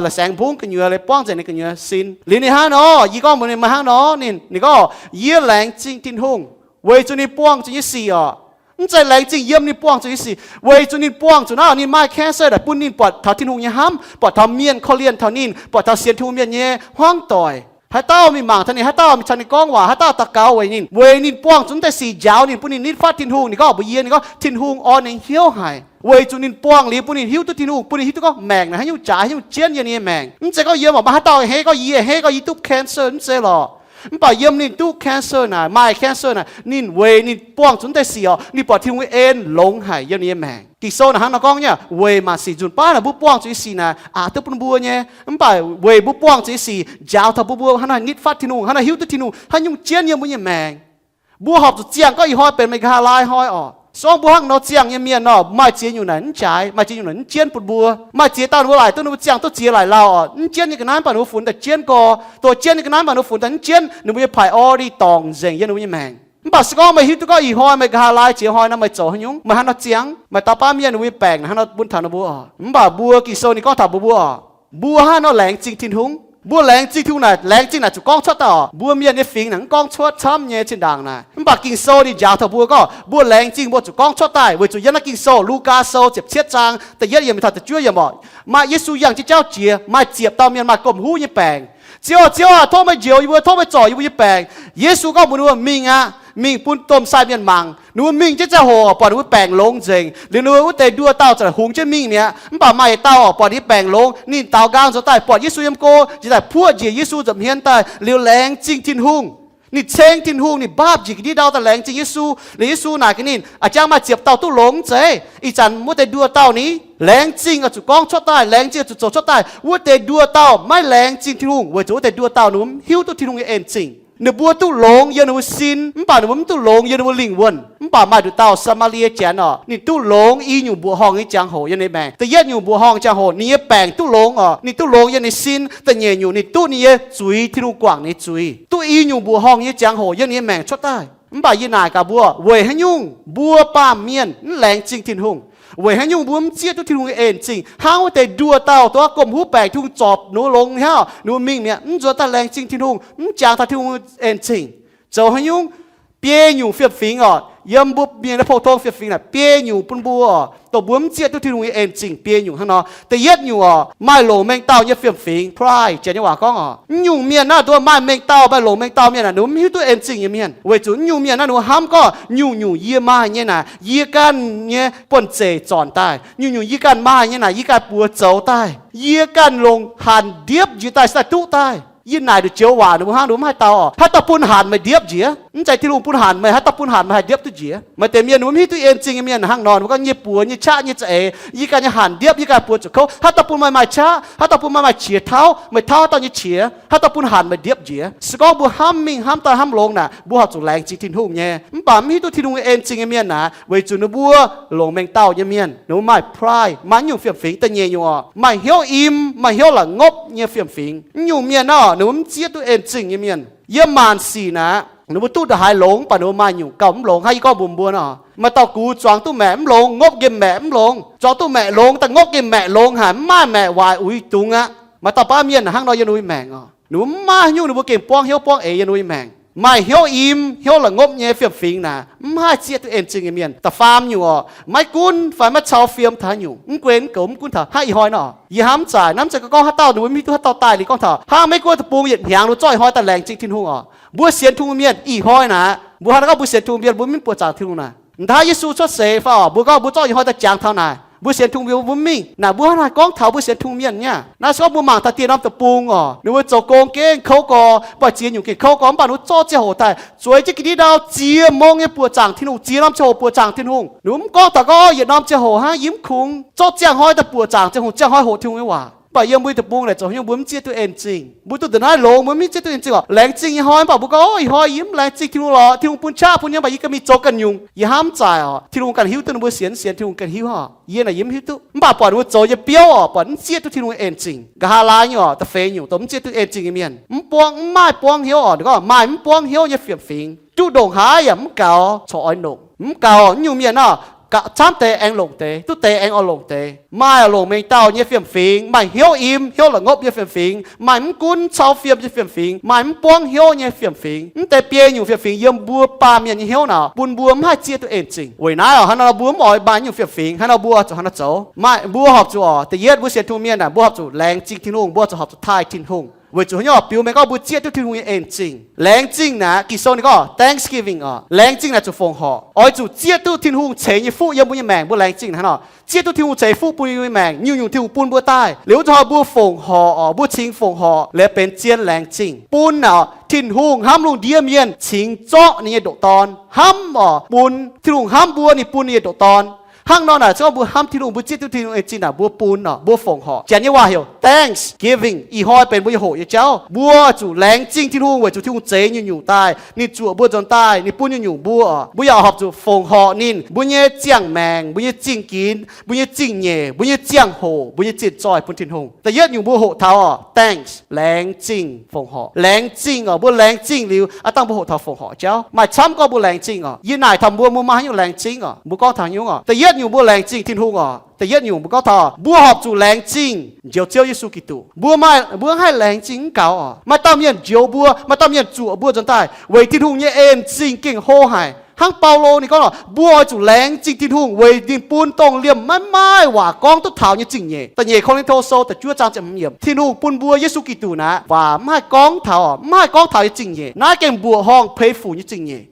la'saengx mbungv gu'nyuoz, buangv nzengc ninh gu'nyuoz sin. Liuz ninh hnangv nor, yie gorngv mbuox ninh, maaih hnangv nor, ninh, ninh gorngv, yie laengz zingh Tin-Hungh weic zuqc ninh buangh zuqc nyei sic oc. Mv zeiz laengz zingh yiem ninh buangh zuqc nyei sic, weic zuqc ninh buangh zuqc naaiv, ninh maaih cancer naaic bun ninh buatc taux Tin-Hungh nyei hnamv, buatc taux mienh korv-lienh taux ninh, buatc taux sienx Tin-Hungh mienh nyei hmuangv doic. Haaix dauh mingh mangc taux ninh, haaix dauh mingh caux ninh gorngv waac, haaix dauh daux gaux weic ninh, weic ninh buangh zuqc naaiv deix sic njaaux ninh, bun ninh nitv fatv Tin-Hungh. Ninh gorngv mbuox yie, ninh gorngv Tin-Hungh orn ninh hnyouv haic, weic zuqc ninh buangh liuz bun ninh hiuv duqv Tin-Hungh, bun ninh hiuv duqv gorngv maengc naaic haaix nyungc jaaix, haaix nyungc jienv yiem ninh nyei maengc. Mv zeiz gorngv yiem oc, maaih haaix dauh a'hneiv gorngv yie, a'hneiv gorngv yie duqv cancer, mv zeiz lorqc. Mv baac yiem ninh duqv cancer naaic, maaih cancer naaic, ninh weic ninh buangh zuqc naaiv deix sic oc, ninh buatc Tin-Hungh en longx haic yiem ninh nyei maengc. Ging-Sou naaic hnangv nor gorngv nyei, weic maanc sic nzunc baav naaic mbuo buangh zuqc nyei sic naaic aqc duqv bun mbuo nyei. Mv baac weic mbuo buangh zuqc nyei sic njaaux taux mbuo, mbuo hnangv naaic nitv fatv Tin-Hungh, hnangv naaic hiuv duqv Tin-Hungh haaix nyungc jienv yiem mbuo nyei maengc. Mbuo horpc zuqc ziangh gorngv ih hnoi benx Meigaa Laai hnoi oc. Se gorngv mbuo hnangv nor ziangh nyei mienh nor, maaih ziex nyungc naaic mv jaaix, maaih ziex nyungc naaic mv jienv bun mbuo. Maaih ziex dauh ninh mbuo laaic duqv ninh mbuo ziangh duqv ziex laaic lauh oc, mv jienv nyei ga'naaiv mv baac ninh mbuo funx daaih jienv gorx, dongh jienv nyei ga'naaiv mv baac ninh mbuo funx daaih mv jienv, ninh mbuo nyei priority dorngc nzengc yiem ninh mbuo nyei maengc. Mv baac se gorngv meih hiuv duqv gorngv ih hnoi Meigaa Laai jiex hnoi nor meih zoux haaix nyungc, meih hnangv nor ziangh, maaih dauh baav mienh ninh mbuo nyei baengc hnangv nor bun taux ninh mbuo oc. Mv baac mbuo Ging-Sou ninh gorngv taux mbuo, mbuo oc, mbuo hnangv nor laengz zingh Tin-Hungh. Mbuo laengz zingh Tin-Hungh naaic, laengz zingh naaic zuqc gorngv cuotv daaih oc. Mbuo mienh nyei fingx naaic mv gorngv cuotv camv nyei zinh ndaangc naaic. Mv baac Ging-Sou ninh njaaux taux mbuo gorngv mbuo laengz zingh mbuo zuqc gorngv cuotv daaih, weic zuqc yiem naaiv Ging-Sou, Lugaa Sou ziepc cietv zaang da'yietv yiemc mingh taux da'juov yiemc oc, maaih Yesu yangh jienv jauv jiex, maaih ziepc dauh mienh maaih gomh huv nyei baengc. Ziouv aah, Ziouv aah, tov meih njoux yie mbuo, tov meih zorc yie mbuo nyei baengc. Yesu gorngv mbuox ninh mbuo, mingh aqv, mingh bun domh sai mienh mangc. Ninh mbuo mingh jienv ziangh hoc buatc ninh mbuo baengc longx nzengc. Liuz ninh mbuo wuov deix nduoh dauh ziouc hungx jienv mingh mi'aqv. Mv baac maaih dauh oc, buatc ninh baengc longx, ninh daaux nqaang nzuonx daaih buatc Yesu yiem go, njiec daaih puoqv njiec Yesu nza'hmien daaih liuz laengz zingh Tin-Hungh. Ninh ceng Tin-Hungh, ninh mbaapv njiec ga'ndiev ndau daaih laengz zingh Yesu. Liuz Yesu naaic gaax ninh, A'jang maaih ziepc dauh duqv longx zeiv, ih zanc wuov deix nduoh dauh ni? Laengz zingh oix zuqc gorngv cuotv daaih, laengz zingh oix zuqc zoux cuotv daaih. Wuov deix nduoh dauh maiv laengz zingh Tin-Hungh weic zuqc wuov deix nduoh dauh ninh mbuo mv hiuv duqv Tin-Hungh nyei en zingh. Ninh mbuo duqv longx yiem ninh mbuo sin, mv baac ninh mbuo mv duqv longx yiem ninh mbuo lingh wuonh. Mv baac maaih nduqc dauh Saa^maa^lie Janx oc, ninh duqv longx i nyungc mbuoqc horngh nyei jangx-hoc yiem ninh nyei maengc. Da'yietv nyungc mbuoqc horngh jangx-hoc ninh nyei baengc duqv longx oc, ninh duqv longx yiem ninh sin. Da'nyeic nyungc ninh duqv ninh nyei zuiz, Tin-Hungh guangc ninh nyei zuiz. Duqv i nyungc mbuoqc horngh nyei jangx-hoc yiem ninh nyei maengc cuotv daaih. Mv baac yie naaic gaax mbuo, weic haaix nyungc mbuo baamh mienh mv laengz zingh Tin-Hungh? Weic haaix nyungc mbuo mv zieqv duqv Tin-Hungh nyei en zingh? Hnangv wuov deix nduoh dauh, dongh gomh huv baengc, Tin-Hungh zorpc ninh mbuo longx hnangv, ninh mbuo mingh mi'aqv, mv nzuonx daaih laengz zingh Tin-Hungh, mv jangx taux Tin-Hungh en zingh. Zoux haaix nyungc? Biei nyungc fiem-fingx oc, yiem mbuo mienh nyei pou-tong fiem-fingx naaic, biei nyungc bun mbuo oc, dongh mbuo mv zieqv duqv Tin-Hungh nyei en zingh biei nyungc hnangv nor. Da'yietv nyungc oc, maaih longc mengh dauh nyei fiem-fingx, pride, Janx nyei waac gorngv oc. Mv nyungc mienh naaiv, dongh maaih mengh dauh, maaih longc mengh dauh mienh naaic, ninh mv hiuv duqv en zingh nyei mienh, weic zuqc mv nyungc mienh naaiv ninh mbuo hnamv gorngv nyungc-nyungc yie maaih nyei naaic, yie ganh nyei buonv-zeic zornc daaih. Nyungc-nyungc yie ganh maaih nyei naaic, yie ganh buoz zoux daaih. Yie ganh longc hanc ndiepv njiec daaih se daaih duqv daaih. Yie naaic nduqc joux waac ninh mbuo hnangv, ninh mbuo mv haih dau oc. Haaix dauh bun hanc meih ndiepv njiec? Mv zeiz Tin-Hungh bun hanc meih. Haaix dauh bun hanc meih haih ndiepv duqv njiec? Maaih deix mienh ninh mbuo mv hiuv duqv en zingh nyei mienh hnangv nor, ninh mbuo gorngv nyei buoz, nyei qaqv, nyei za'eix, yie ganh nyei hanc ndiepv, yie ganh buoz zuqc kouv. Haaix dauh bun meih maaih qaqv? Haaix dauh bun meih maaih qiex tauv? Meih tauv haaix dauh nyei qiex? Haaix dauh bun hanc meih ndiepv njiec? Se gorngv mbuo hnamv mingh hnamv daaih hnamv longx naaic, mbuo horpc zuqc laengz zingh Tin-Hungh nyei. Mv baac mv hiuv duqv Tin-Hungh nyei en zingh nyei mienh naaic, weic zuqc ninh mbuo longc mengh dauh nyei mienh, ninh mbuo maaih pride, maaih nyungc fiem-fingx. Da'nyeic nyungc oc, maaih hnyouv im, maaih hnyouv la'ngopv nyei fiem-fingx. Mv nyungc mienh naaiv, ninh mbuo mv zieqv duqv en zingh nyei mienh. Yiem maanc sic naaic, ninh mbuo duqv ndongc haaix longx, mv baac ninh mbuo maaih nyungc gauh mv longx. Hnangv yie gorngv mbuox mbuo nor, maaih dauh gux zuangx duqv maeqc mv longx, ngopv nqemh maeqc mv longx. Zuangx duqv maeqc longx, daaih ngopv nqemh maeqc longx haic, mv maaih maeqc waaic uix dungz aqv. Maaih dauh baav mienh hnangv nor yiem ninh mbuo nyei maengc oc. Ninh mbuo mv maaih haaix nyungc ninh mbuo gengh buangv hnyouv buangv eix yiem ninh mbuo nyei maengc. Maaih hnyouv im, hnyouv la'ngopv nyei fiem-fingx naaic, mv haih zieqv duqv en zingh nyei mienh. Da'faam nyungc orqc, maiv gunv fai maiv cau fiem taux haaix nyungc, mv gunv mv goux, mv gunv taux haaix, ih hnoi nor, yie hnamv zaaic, hnamv zaaic gorngv haaix dauh ninh mbuo mv hiuv duqv haaix dauh daaih liuz gorngv taux hnangv, maiv gunv deic-bung yietc hnyangx ninh mbuo zorqv ih hnoi daaih laengz zingh Tin-Hungh orqc. Mbuo sienx Tin-Hungh mienh ih hnoi naaic, mbuo hnangv naaiv gorngv mbuo sienx Tin-Hungh mienh, mbuo mv buoqc zaangc Tin-Hungh naaic, m'daaih Yesu cuotv seix fai orqc, mbuo gorngv mbuo zorqv ih hnoi daaih jangx taux naaic, mbuo sienx Tin-Hungh mienh mbuo mv mingh naaic, mbuo hnangv naaic gorngv taux mbuo sienx Tin-Hungh mienh nyei. Naaiv se gorngv mbuo mangc taux dieh norm deic-bung orqc, ninh mbuo zoux gong gengh kouv gorx, mv baac ziex nyungc gengh kouv gorx, mv baac ninh mbuo zorqv ziangh hoc daaih zueiz jienv ga'ndiev ndau ziex mong nyei buoqc zaangc Tin-Hungh, ziex norm ziangh hoc buoqc zaangc Tin-Hungh. Ninh mbuo mv gorngv taux gorngv yietc norm ziangh hoc hnangv yie mv kungx zorqv ziangh hnoi daaih buoqc zaangc ziangh hoc, ziangh hnoi hoqc Tin-Hungh nyei waac. Mv baac yiem mbuo deic-bung naaic zoux haaix nyungc mbuo mv zieqv duqv en zingh. Mbuo duqv nduqc naaiv longx mbuo mv zieqv duqv en zingh orqc. Laengz zingh nyei hnoi mv baac mbuo gorngv, ih hnoi yie mv laengz zingh Tin-Hungh lorqc, Tin-Hungh bun qaqv bun nyei, mv baac yie ganh mingh zoux ganh nyungc, yie hnamv zaaic orqc, Tin-Hungh ganh hiuv duqv ninh mbuo sienx mv sienx, Tin-Hungh ganh hiuv orqc. Yie naaic yie mv hiuv duqv. Mv baac buatc ninh mbuo zoux nyei biouv orqc, buatc mv zieqv duqv Tin-Hungh nyei en zingh. Nqa'haav laai nyungc orqc, da'feix nyungc dongh mv zieqv duqv en zingh nyei mienh, mv buangv, mv maaih buangv hnyouv orqc. Ninh gorngv maaih mv buangv hnyouv nyei fiem-fingx, duqv ndongc haaix yaac mv gaux corc oix longc. Mv gaux, mv nyungc mienh orqc, gaux camv deix aengx longc deix, duqv deix aengx oix longc deix. Maaih longc mengh dauh nyei fiem-fingx, maaih hnyouv im, hnyouv la'ngopv nyei fiem-fingx, maaih mv gunv cau fiem nyei fiem-fingx, maaih mv buangv hnyouv nyei fiem-fingx. Mv deix biei nyungc fiem-fingx yiem mbuo baamh mienh nyei hnyouv naaic bun mbuo mv haih zieqv duqv en zingh. Weic naaiv orqc, hnangv nor mbuo mv oix maaih nyungc fiem-fingx, hnangv nor mbuo zuqc hnangv nor zoux. Maaih mbuo horpc zuqc orqc, da'yietv mbuo sienx Tin-Hungh mienh naaic, mbuo horpc zuqc laengz zingh Tin-Hungh, mbuo zuqc horpc zuqc taaih Tin-Hungh. Weic zuqc haaix nyungc orqc, biux mengh gorngv mbuo zieqv duqv Tin-Hungh nyei en zingh. Laengz zingh naaic, Ging-Sou ninh gorngv thanksgiving orqc, laengz zingh naaic zuqc fongc horc. Oix zuqc zieqv duqv Tin-Hungh ceix nyei fuqv yiem mbuo nyei maengc, mbuo laengz zingh naaic hnangv nor. Zieqv duqv Tin-Hungh ceix fuqv bun mbuo nyei maengc, nyungc-nyungc Tin-Hungh bun mbuo daaih. Liuz wuov zanc hnoi mbuo fongc horc orqc, mbuo cingx fongc horc liuz benx zien laengz zingh bun orqc, Tin-Hungh hnamv lungh ndiev mienh cingx zorqv ninh nyei ndoqc Dorn hnamv orqc, bun Tin-Hungh hnamv mbuo, ninh bun ninh nyei ndoqc Dorn. Hnangv nor naaic, se gorngv mbuo hnamv Tin-Hungh, mbuo zieqv duqv Tin-Hungh en zingh naaic, mbuo bun orqc, mbuo fongc horc. Janx nyei waac heuc thanksgiving. Ih hnoi benx mbuo nyei hoqc nyei jauv. Mbuo zuqc laengz zingh Tin-Hungh weic zuqc Tin-Hungh zeix nyungc-nyungc daaih, ninh zuoqc mbuo nzuonx daaih, ninh bun nyungc-nyungc mbuo orqc. Mbuo yaac horpc zuqc fongc horc ninh, mbuo nyei ziangh maengc, mbuo nyei zingh ginx, mbuo nyei zingh nyeic, mbuo nyei ziangh hoc, mbuo nyei zinh zoih bun Tin-Hungh. Da'yietv nyungc mbuo hoqc taux orqc, thanks, laengz zingh, fongc horc. Laengz zingh orqc, mbuo laengz zingh liuz, aav dangh mbuo hoqc taux fongc horc jauv. Maaih camv gorngv mbuo laengz zingh orqc. Yie naaic taux mbuo, mbuo maaih haaix nyungc laengz zingh orqc? Mbuo gorngv taux haaix nyungc orqc? Da'yietv nyungc mbuo laengz zingh Tin-Hungh orqc, da'yietv nyungc mbuo gorngv taux mbuo horpc zuqc laengz zingh njoux Ziouv Yesu Giduc. Mbuo maaih, mbuo haih laengz zingh mv gaux orqc. Maaih dauh mienh njoux mbuo, maaih dauh mienh zuoqc mbuo nzuonx daaih weic Tin-Hungh nyei en zingh gengh hlo haic. Hnangv Baulo ninh gorngv orqc, mbuo oix zuqc laengz zingh Tin-Hungh weic ninh bun dongh liemh maiv maaih waac gorngv duqv taux nyei zingh nyeic. Da'nyeic Ko^lin^to Sou da'juov zaang ziepc hmz yiemc, Tin-Hungh bun mbuo Yesu Giduc naaic waac mv haih gorngv taux, mv haih gorngv taux nyei zingh nyeic. Naaiv gengh mbuoqc horngh peix fuc nyei zingh nyeic.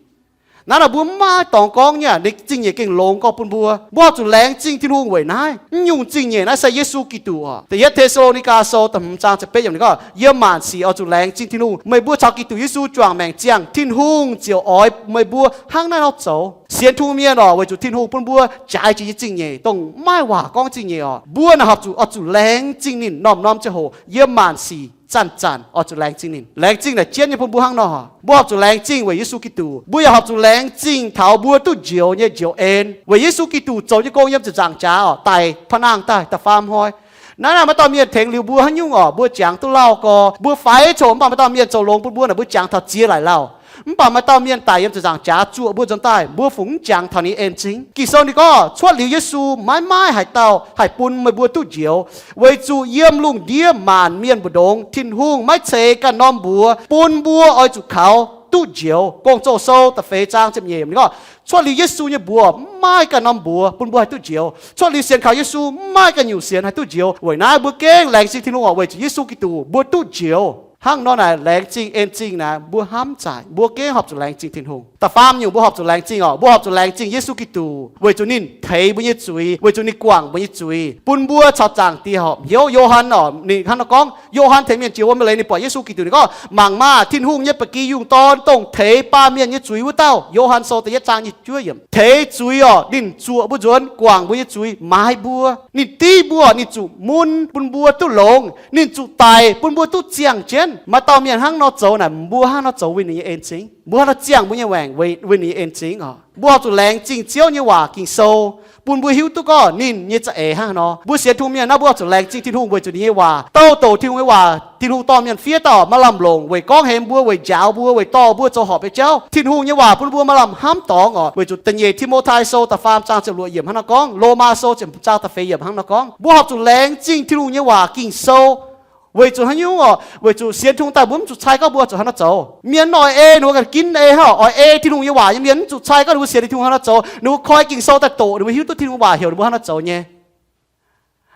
Naaiv nor mbuo mv maaih dorngx gorngv nyei, ninh zingh nyeic gengh longx gorngv bun mbuo. Mbuo horpc zuqc laengz zingh Tin-Hungh weic naaiv. Mv nyungc zingh nyeic naaiv se Yesu Giduc orqc. Da'yietv Te^saa^lo^ni^gaa Sou da'hmz zaang ziepc betv yiemc ninh gorngv, yiem maanc sic oix zuqc laengz zingh Tin-Hungh. Meih mbuo caux Giduc Yesu juangc maengc ziangh, Tin-Hungh ziouc oix meih mbuo hnangv naaiv nor zoux. Sienx Tin-Hungh mienh orqc, weic zuqc Tin-Hungh bun mbuo jaaix jiex nyei zingh nyeic, dongh mv maaih waac gorngv zingh nyeic orqc, mbuo naaic horpc zuqc, oix zuqc laengz zingh ninh norm-norm ziangh hoc yiem maanc sic zanc-zanc oix zuqc laengz zingh ninh. Laengz zingh naaic jienv nyei bun mbuo hnangv nor. Mbuo horpc zuqc laengz zingh weic Yesu Giduc. Mbuo yaac horpc zuqc laengz zingh taux mbuo duqv njoux nyei njoux en, weic Yesu Giduc zoux nyei gong yiem ziepc nzaangc jaax orqc, daic pa'nangh daaih da'faam hnoi. Naaiv naaic maaih dauh mienh tengx liuz mbuo haaix nyungc orqc, mbuo jangx duqv lauh gorx, mbuo faix coc mv baac maaih dauh mienh zoux longx bun mbuo naaic, mbuo jangx taux ziex laaic lauh. Mv baac maaih dauh mienh daic yiem ziepc nzaangc jaax zuoqc mbuo nzuonx daaih, mbuo fungc mv jangx taux ninh en zingh. Ging-Sou ninh gorngv cuotv liuz Yesu maiv maaih haaix dauh haih bun meih mbuo duqv njoux, weic zuqc yiem lungh ndiev maanc mienh mbu'ndongx Tin-Hungh maiv ceix ganh norm mbuox bun mbuo oix zuqc kaux duqv njoux. Gong-Zoh Sou da'feix zaang ziepc nyeic ninh gorngv, cuotv liuz Yesu nyei mbuox mv maaih ganh norm mbuox bun mbuo haih duqv njoux. Cuotv liuz sienx kaux Yesu mv maaih ganh nyungc sienx haih duqv njoux. Weic naaiv mbuo gengh laengz zingh Tin-Hungh orqc, weic zuqc Yesu Giduc mbuo duqv njoux. Hnangv nor naaic laengz zingh en zingh naaic mbuo hnamv zaaic, mbuo gengh horpc zuqc laengz zingh Tin-Hungh. Da'faam nyungc mbuo horpc zuqc laengz zingh orqc, mbuo horpc zuqc laengz zingh Yesu Giduc weic zuqc ninh teix mbuo nyei zuiz, weic zuqc ninh guangc mbuo nyei zuiz, bun mbuo caux Zaangc Diex horpc hnyouv. Yo^han orqc, ninh hnangv nor gorngv, Yo^han tengx mienh jiex wuom leiz ninh buatc Yesu Giduc, ninh gorngv, mangc maah! Tin-Hungh nyei ba'gi yungh Dorn, dongh teix baamh mienh nyei zuiz wuov dauh. Yo^han Sou da'yietv zaang nyic ziepc juov yiemc. Teix zuiz orqc, ninh zuoqc mbuo nzuonx, guangc mbuo nyei zuiz, maaiz mbuo. Ninh div mbuo, ninh zuqc mun bun mbuo duqv longx, ninh zuqc daic bun mbuo duqv ziangh jienv. Maaih dauh mienh hnangv nor zoux naaic, mbuo hnangv nor zoux weic ninh nyei en zingh. Mbuo hnangv nor ziangh mbuo nyei maengc weic ninh nyei en zingh orqc. Mbuo horpc zuqc laengz zingh Ziouv nyei waac Ging-Sou, bun mbuo hiuv duqv gorngv ninh nyei za'eix hnangv haaix nor. Mbuo sienx Tin-Hungh mienh naaiv, mbuo horpc zuqc laengz zingh Tin-Hungh weic zuqc ninh nyei waac. Douh douc Tin-Hungh nyei waac, Tin-Hungh dorh mienh fiev dauh maaih lamh longc weic gorngv hemx mbuo, weic njaaux mbuo, weic dorh mbuo zoux horpc nyei jauv. Tin-Hungh nyei waac bun mbuo maaih lamh hnamv dorngx orqc. Weic zuqc da'nyeic Ti^mo^tai Sou da'faam zaang ziepc luoqc yiemc hnangv nor gorngv, Lomaa Sou ziepc zaang da'feix yiemc hnangv nor gorngv, mbuo horpc zuqc laengz zingh Tin-Hungh nyei waac Ging-Sou Weic zuqc haaix nyungc orqc? Weic zuqc sienx Tin-Hungh daaih mbuo mv zuqc cai gorngv mbuo zuqc haaix nor zoux. Mienh oix ei, ninh mbuo ganh ginv ei hnangv, oix ei Tin-Hungh nyei waac nyei mienh mv zuqc cai gorngv ninh mbuo sienx Tin-Hungh haaix nor zoux. Ninh mbuo koi Ging-Sou daaih doqc, ninh mbuo hiuv duqv Tin-Hungh waac heuc ninh mbuo haaix nor zoux nyei.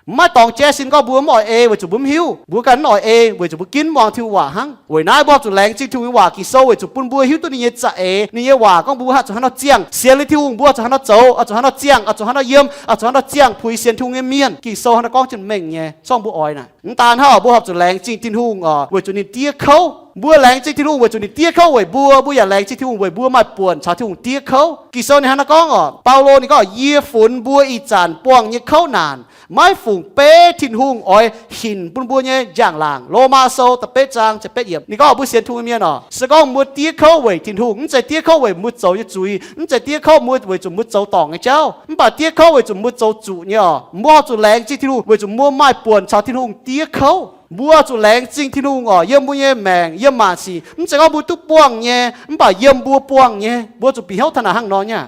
Maiv dorngx jaiv sin gorngv mbuo mv oix ei weic zuqc mbuo mv hiuv. Mbuo ganh mv oix ei weic zuqc mbuo ginv muangx Tin-Hungh waac hnangv. Weic naaiv mbuo zuqc laengz zingh Tin-Hungh nyei waac Ging-Sou weic zuqc bun mbuo hiuv duqv ninh nyei za'eix, ninh nyei waac gorngv mbuo zuqc haaix nor ziangh. Sienx liuz Tin-Hungh mbuo zuqc haaix nor zoux, zuqc haaix nor ziangh, zuqc haaix nor yiem, zuqc haaix nor ziangh puix sienx Tin-Hungh nyei mienh. Ging-Sou haaix nor gorngv jienv mengh nyei, zorngv mbuo oix naaic. Mv daan hnangv, mbuo horpc zuqc laengz zingh Tin-Hungh oc weic zuqc ninh diev kouv. Mbuo laengz zingh Tin-Hungh weic zuqc ninh diev kouv weic mbuo. Mbuo yaac laengz zingh Tin-Hungh weic mbuo maaih buonc caux Tin-Hungh diev kouv. Ging-Sou ninh hnangv naaiv gorngv oc, Baulo ninh gorngv, Yie funx mbuo ih zanc buangh nyei kouv naanc maiv fungc beiv Tin-Hungh oix hinc bun mbuo nyei njang-laangc. Lomaa Sou da'betv zaang ziepc betv yiemc. Ninh gorngv mbuo sienx Tin-Hungh mienh oc, se gorngv mbuo diev kouv weic Tin-Hungh, mv zeiz diev kouv weic mbuo zoux nyei zuiz, mv zeiz diev kouv mbuo weic zuqc mbuo zoux dorngc nyei jauv, mv baac diev kouv weic zuqc mbuo zoux zuqc nyei oc. Mbuo horpc zuqc laengz zingh Tin-Hungh weic zuqc mbuo maaih buonc caux Tin-Hungh diev kouv. Mbuo zuqc laengz zingh Tin-Hungh oc, yiem mbuo nyei maengc, yiem maanc sic. Mv zeiz gorngv mbuo duqv buangh nyei, mv baac yiem mbuo buangh nyei. Mbuo zuqc bieqc hnyouv taux naaic hnangv nor nyei.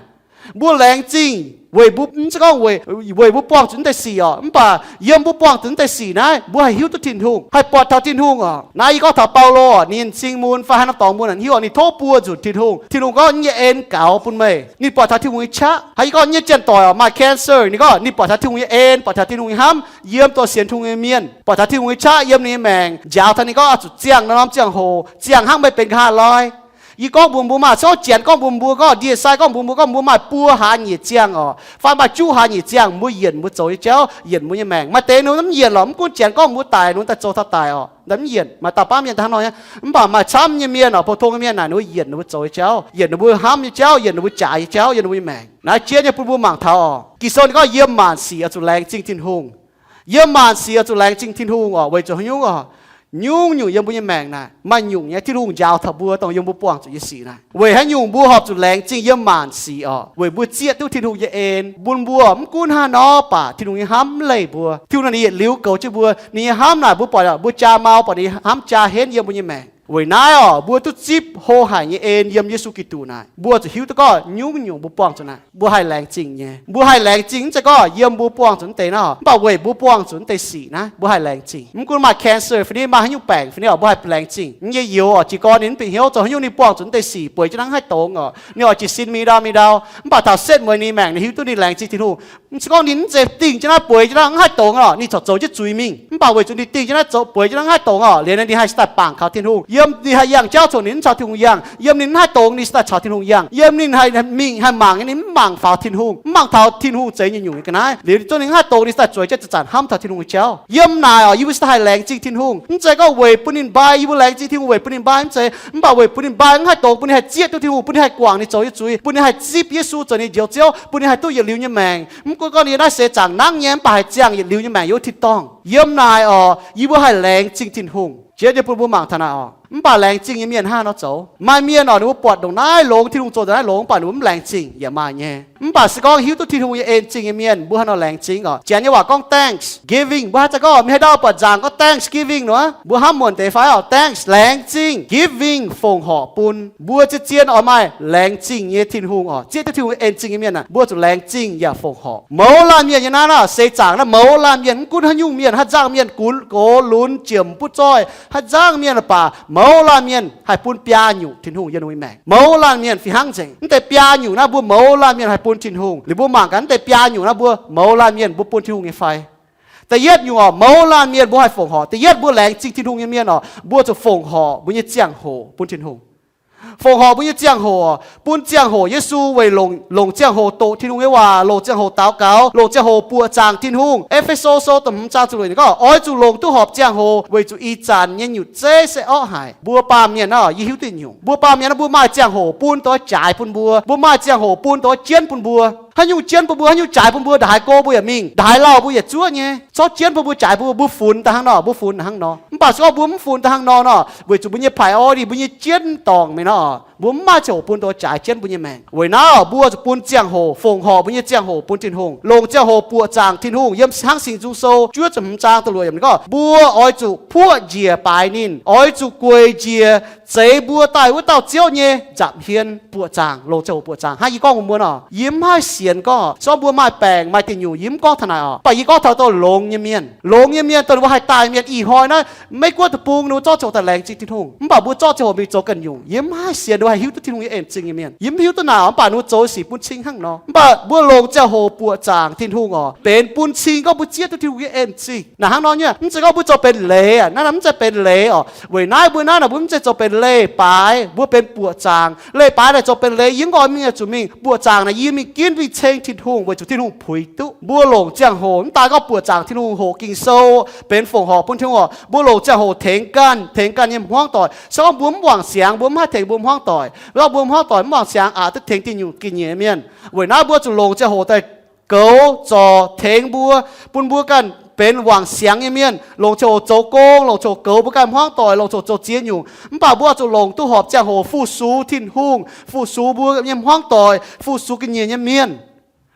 Mbuo laengz zingh weic mbuo, mv zeiz gorngv weic, weic mbuo buangh zuqc naaiv deix sic oc, mv baac yiem mbuo buangh zuqc naaiv deix sic naaiv, mbuo haih hiuv duqv Tin-Hungh, haih buatc taux Tin-Hungh oc. Naaiv yie gorngv taux Baulo oc, ninh nyei m'zing mun fai haaix norm dorngx mun, hiuv oc, ninh tov buo nzunc Tin-Hungh. Tin-Hungh gorngv, Yie nyei en gaux bun meih. Ninh buatc taux Tin-Hungh nyei qaqv. Haaix, yie gorngv nyei janx-doic oc maaih cancer, ninh gorngv ninh buatc taux Tin-Hungh nyei en, buatc taux Tin-Hungh nyei hnamv yiem dorh sienx Tin-Hungh nyei mienh, buatc taux Tin-Hungh nyei qaqv yiem ninh nyei maengc njaaux taux ninh gorngv oix zuqc ziangh norm-norm ziangh hoc, ziangh hnangv meih benx nqa'haav loi. Yie gorngv mbuox mbuo maah, se gorngv janx gorngv mbuox mbuo gorngv, ndie-sai gorngv mbuox mbuo gorngv, mbuo maaih buo hlaax nyeic ziangh oc, fai maaih juqv hlaax nyeic ziangh, mbuo yienc mbuo zoux nyei jauv, yienc mbuo nyei maengc. Maaih deix ninh mv yienc lorqc, mv gunv janx gorngv mbuo daic, ninh daaih zoux taux daic oc, ninh mv yienc. Maaih dauh baamh mienh hnangv nor nyei. Mv baac maaih camv nyei mienh oc, pou-tong nyei mienh naaic, ninh mbuo yienc ninh mbuo zoux nyei jauv, yienc ninh mbuo hnamv nyei jauv, yienc ninh mbuo jaaix nyei jauv, yienc ninh mbuo nyei maengc. Naaiv jienv nyei bun mbuo mangc taux oc. Ging-Sou ninh gorngv yiem maanc sic oix zuqc laengz zingh Tin-Hungh. Yiem maanc sic oix zuqc laengz zingh Tin-Hungh oc. Weic zuqc haaix nyungc oc? Nyungc-nyungc yiem mbuo nyei maengc naaic maaih nyungc nyei Tin-Hungh njaaux taux mbuo dongh yiem mbuo buangh zuqc nyei sic naaic. Weic haaix nyungc mbuo horpc zuqc laengz zingh yiem maanc sic oc? Weic mbuo zieqv duqv Tin-Hungh nyei en bun mbuo. Mv gunv hnangv nor baac Tin-Hungh nyei hnamv mv leih mbuo. Tin-Hungh naaic ninh yietc liuz goux jienv mbuo. Ninh nyei hnamv naaic mbuo buatc, mbuo jaa mau buatc ninh hnamv jaa henv yiem mbuo nyei maengc. Weic naaiv oc, mbuo duqv zipv hlo haic nyei en yiem Yesu Giduc naaic. Mbuo zuqc hiuv duqv gorngv nyungc-nyungc mbuo buangh zuqc naaic, mbuo haih laengz zingh nyei. Mbuo haih laengz zingh mv zeiz gorngv yiem mbuo buangh zuqc naaiv deix naaiv, mv baac weic mbuo buangh zuqc naaiv deix sic naaiv, mbuo haih laengz zingh. Mv gunv maaih cancer fai ni maaih haaix nyungc baengc fai ni oc, mbuo haih laengz zingh. Nyei youz oc, jiez gorn ninh mv bieqc hnyouv zoux haaix nyungc, ninh buangh zuqc naaiv deix sic, bueix jienv naaiv haih dongz oc, ninh oix jiez sin mingh ndau mingh ndau. Mv baac taux setv mueiz ninh maengc, ninh hiuv duqv ninh laengz zingh Tin-Hungh. Mv zeiz gorngv ninh mv zeiz dingh jienv naaiv bueix jienv naaiv mv haih dongz oc, ninh corc zoux jienv zuiz mingh. Mv baac weic zuqc ninh dingh jienv naaiv zoux bueix jienv naaiv mv haih dongz oc, liuz ninh haih staaih bangc kaux Tin-Hungh. Yiem ninh haih yangh jauv coc ninh mv caux Tin-Hungh yangh. Yiem ninh mv haih dongz ninh staaih caux Tin-Hungh yangh. Yiem ninh haih mingh haih mangc nyei ninh mv mangc faaux Tin-Hungh, mv mangc taux Tin-Hungh zeix nyungc-nyungc nyei ga'naaiv. Liuz ninh zungv ninh mv haih dongz ninh staaih zueiz jienv zanc-zanc hnamv taux Tin-Hungh nyei jauv. Yiem naaic oc, yie mbuo staaih haih laengz zingh Tin-Hungh. Mv zeiz gorngv weic bun ninh mbai, yie mbuo laengz zingh Tin-Hungh weic bun ninh mbai mv zeiz. Mv baac weic bun ninh mbai mv haih dongz, bun ninh haih zieqv duqv Tin-Hungh, bun ninh haih guangc ninh zoux nyei zuiz, bun ninh haih zipv Yesu zoux ninh njoux Ziouv, bun ninh haih duqv yietc liuz nyei maengc. Mv gunv gorngv ninh naaiv seix zaangc nangv nyei, mv baac haih ziangh yietc liuz nyei maengc yiem wuov tin-dorngh. Yiem naaic oc, yie mbuo haih laengz zingh Tin-Hungh. Jiex nyei bun mbuo mangc taux naaic oc. Mv baac laengz zingh nyei mienh hnangv haaix nor zoux? Maaih mienh oc, ninh mbuo buatc ndongc naaiv longx, Tin-Hungh zoux ndongc naaiv longx, mv baac ninh mbuo mv laengz zingh yaac maaih nyei. Mv baac se gorngv hiuv duqv Tin-Hungh nyei en zingh nyei mienh, mbuo haaix nor laengz zingh oc? Janx nyei waac gorngv thanksgiving, mbuo haaix zanc gorngv mingh haaix ndau buatc nzaangc gorngv thanksgiving nor, mbuo hnamv muonc deix fai oc? Thanks, laengz zingh, giving, fongc horc bun. Mbuo zien-zien oix maaih laengz zingh nyei Tin-Hungh oc. Zieqv duqv Tin-Hungh en zingh nyei mienh aah, mbuo zuqc laengz zingh yaac fongc horc. Mouz laanh mienh nyei naaiv, naaiv seix zaangc naaiv mouz laanh mienh, mv gunv haaix nyungc mienh, haaix nzangc mienh, gunx gox lunx jiemc butv zoih, haaix nzangc mienh baac mouz laanh mienh haih bun biaa nyungc Tin-Hungh yiem ninh nyei maengc. Mouz laanh mienh fih hnangv nzengc. Mv deix biaa nyungc naaiv mbuo mouz laanh mienh haih bun Tin-Hungh. Liuz mbuo mangc gaax mv deix biaa nyungc naaiv mbuo mouz laanh mienh mbuo bun Tin-Hungh nyei fai. Da'yietv nyungc oc, mouz laanh mienh mbuo haih fongc horc. Da'yietv mbuo laengz zingh Tin-Hungh nyei mienh oc, mbuo zuqc fongc horc mbuo nyei ziangh hoc bun Tin-Hungh. Fongc horc mbuo nyei ziangh hoc, bun ziangh hoc Yesu weic longc, longc ziangh hoc doqc Tin-Hungh nyei waac, longc ziangh hoc daux gaux, longc ziangh hoc buoqc zaangc Tin-Hungh. E^fe^so Sou da'hmz zaang ziepc luoqc ninh gorngv, oix zuqc longc duqv horpc ziangh hoc weic zuqc ih zanc nyei nyutc zeiv se orqv haic. Mbuo baamh mienh naaiv, yie hiuv duqv nyungc, mbuo baamh mienh naaiv mbuo maaih ziangh hoc bun dongh jaaix bun mbuo, mbuo maaih ziangh hoc bun dongh jienv bun mbuo. Haaix nyungc jienv bun mbuo, haaix nyungc jaaix bun mbuo, ndongc haaix go mbuo yaac mingh, ndongc haaix lauh mbuo yaac zuov nyei. Zorqv jienv bun mbuo, jaaix bun mbuo, mbuo funx daaih hnangv nor, mbuo funx hnangv nor. Mv baac se gorngv mbuo mv funx daaih hnangv nor nor, weic zuqc mbuo nyei priority, mbuo nyei jienv dorngc mingh nor, Mbuo mv maaih ziangh hoc bun dongh jaaix jienv mbuo nyei maengc. Weic naaiv mbuo zuqc bun ziangh hoc, fongc horc mbuo nyei ziangh hoc bun Tin-Hungh, longc ziangh hoc buoqc zaangc Tin-Hungh. Yiem Hnangv Singx Nzung Sou juov ziepc hmz zaang da'luoqc yiemc gorngv, mbuo oix zuqc puoqv njiec baaix ninh, oix zuqc gueic njiec zeix mbuo daaih wuov dauh Ziouv nyei nza'hmien buoqc zaangc, longc ziangh hoc buoqc zaangc. Hnangv yie gorngv wuov muonz oc, yie mv haih sienx gorngv se gorngv mbuo maaih baengc maaih diuh nyungc, yie mv gorngv taux naaic oc. Mv baac yie gorngv taux dongh longx nyei mienh, longx nyei mienh dongh ninh mbuo haih daaih mienh ih hnoi naaiv, Meiv-Guoqv deic-bung ninh mbuo zorqv ziangh hoc daaih laengz zingh Tin-Hungh, mv baac mbuo zorqv ziangh hoc mingh zoux ganh nyungc. Yie mv haih sienx ninh mbuo haih hiuv duqv Tin-Hungh nyei en-zingh nyei mienh. Yie mv hiuv duqv naaic oc, mv baac ninh mbuo zoux sic bun cing hnangv nor. Mv baac mbuo longc ziangh hoc buoqc zaangc Tin-Hungh oc, benx bun cing gorngv mbuo zieqv duqv Tin-Hungh nyei en-zingh. Naaic hnangv nor nyei, mv zeiz gorngv mbuo zoux benx leiz aqv. Naaiv mv zeiz benx leiz oc. Weic naaiv mbuo naaiv naaic mbuo mv zeiz zoux benx leiz-baaix, mbuo benx buoqc zaangc. Leiz-baaix naaic zoux benx leiz, yie mv oix mingh zuqc mingh. Buoqc zaangc naaic yie mingh ginv mingh ceng Tin-Hungh weic zuqc Tin-Hungh puix duqv. Mbuo longc ziangh hoc, mv daaih gorngv buoqc zaangc Tin-Hungh hoqc Ging-Sou, benx fongc horc bun Tin-Hungh oc. Mbuo longc ziangh hoc tengx ganh, tengx ganh nyei hmuangv doic. Se gorngv mbuo mv wangc siangx, mbuo mv haih tengx mbuo hmuangv doic. Gorngv mbuo hmuangv doic mv wangc siangx aqc duqv tengx diuh nyungc ga'nyiec mienh. Weic naaiv mbuo zuqc longc ziangh hoc daaih goux zorc tengx mbuo, bun mbuo ganh benx wangc siangx nyei mienh, longc ziangh hoc zoux gong, longc ziangh hoc goux mbuo ganh hmuangv doic, longc ziangh hoc zoux ziex nyungc. Mv baac mbuo oix zuqc longc duqv horpc ziangh hoc fu-sux Tin-Hungh, fu-sux mbuo nyei hmuangv doic, fu-sux ga'nyiec nyei mienh.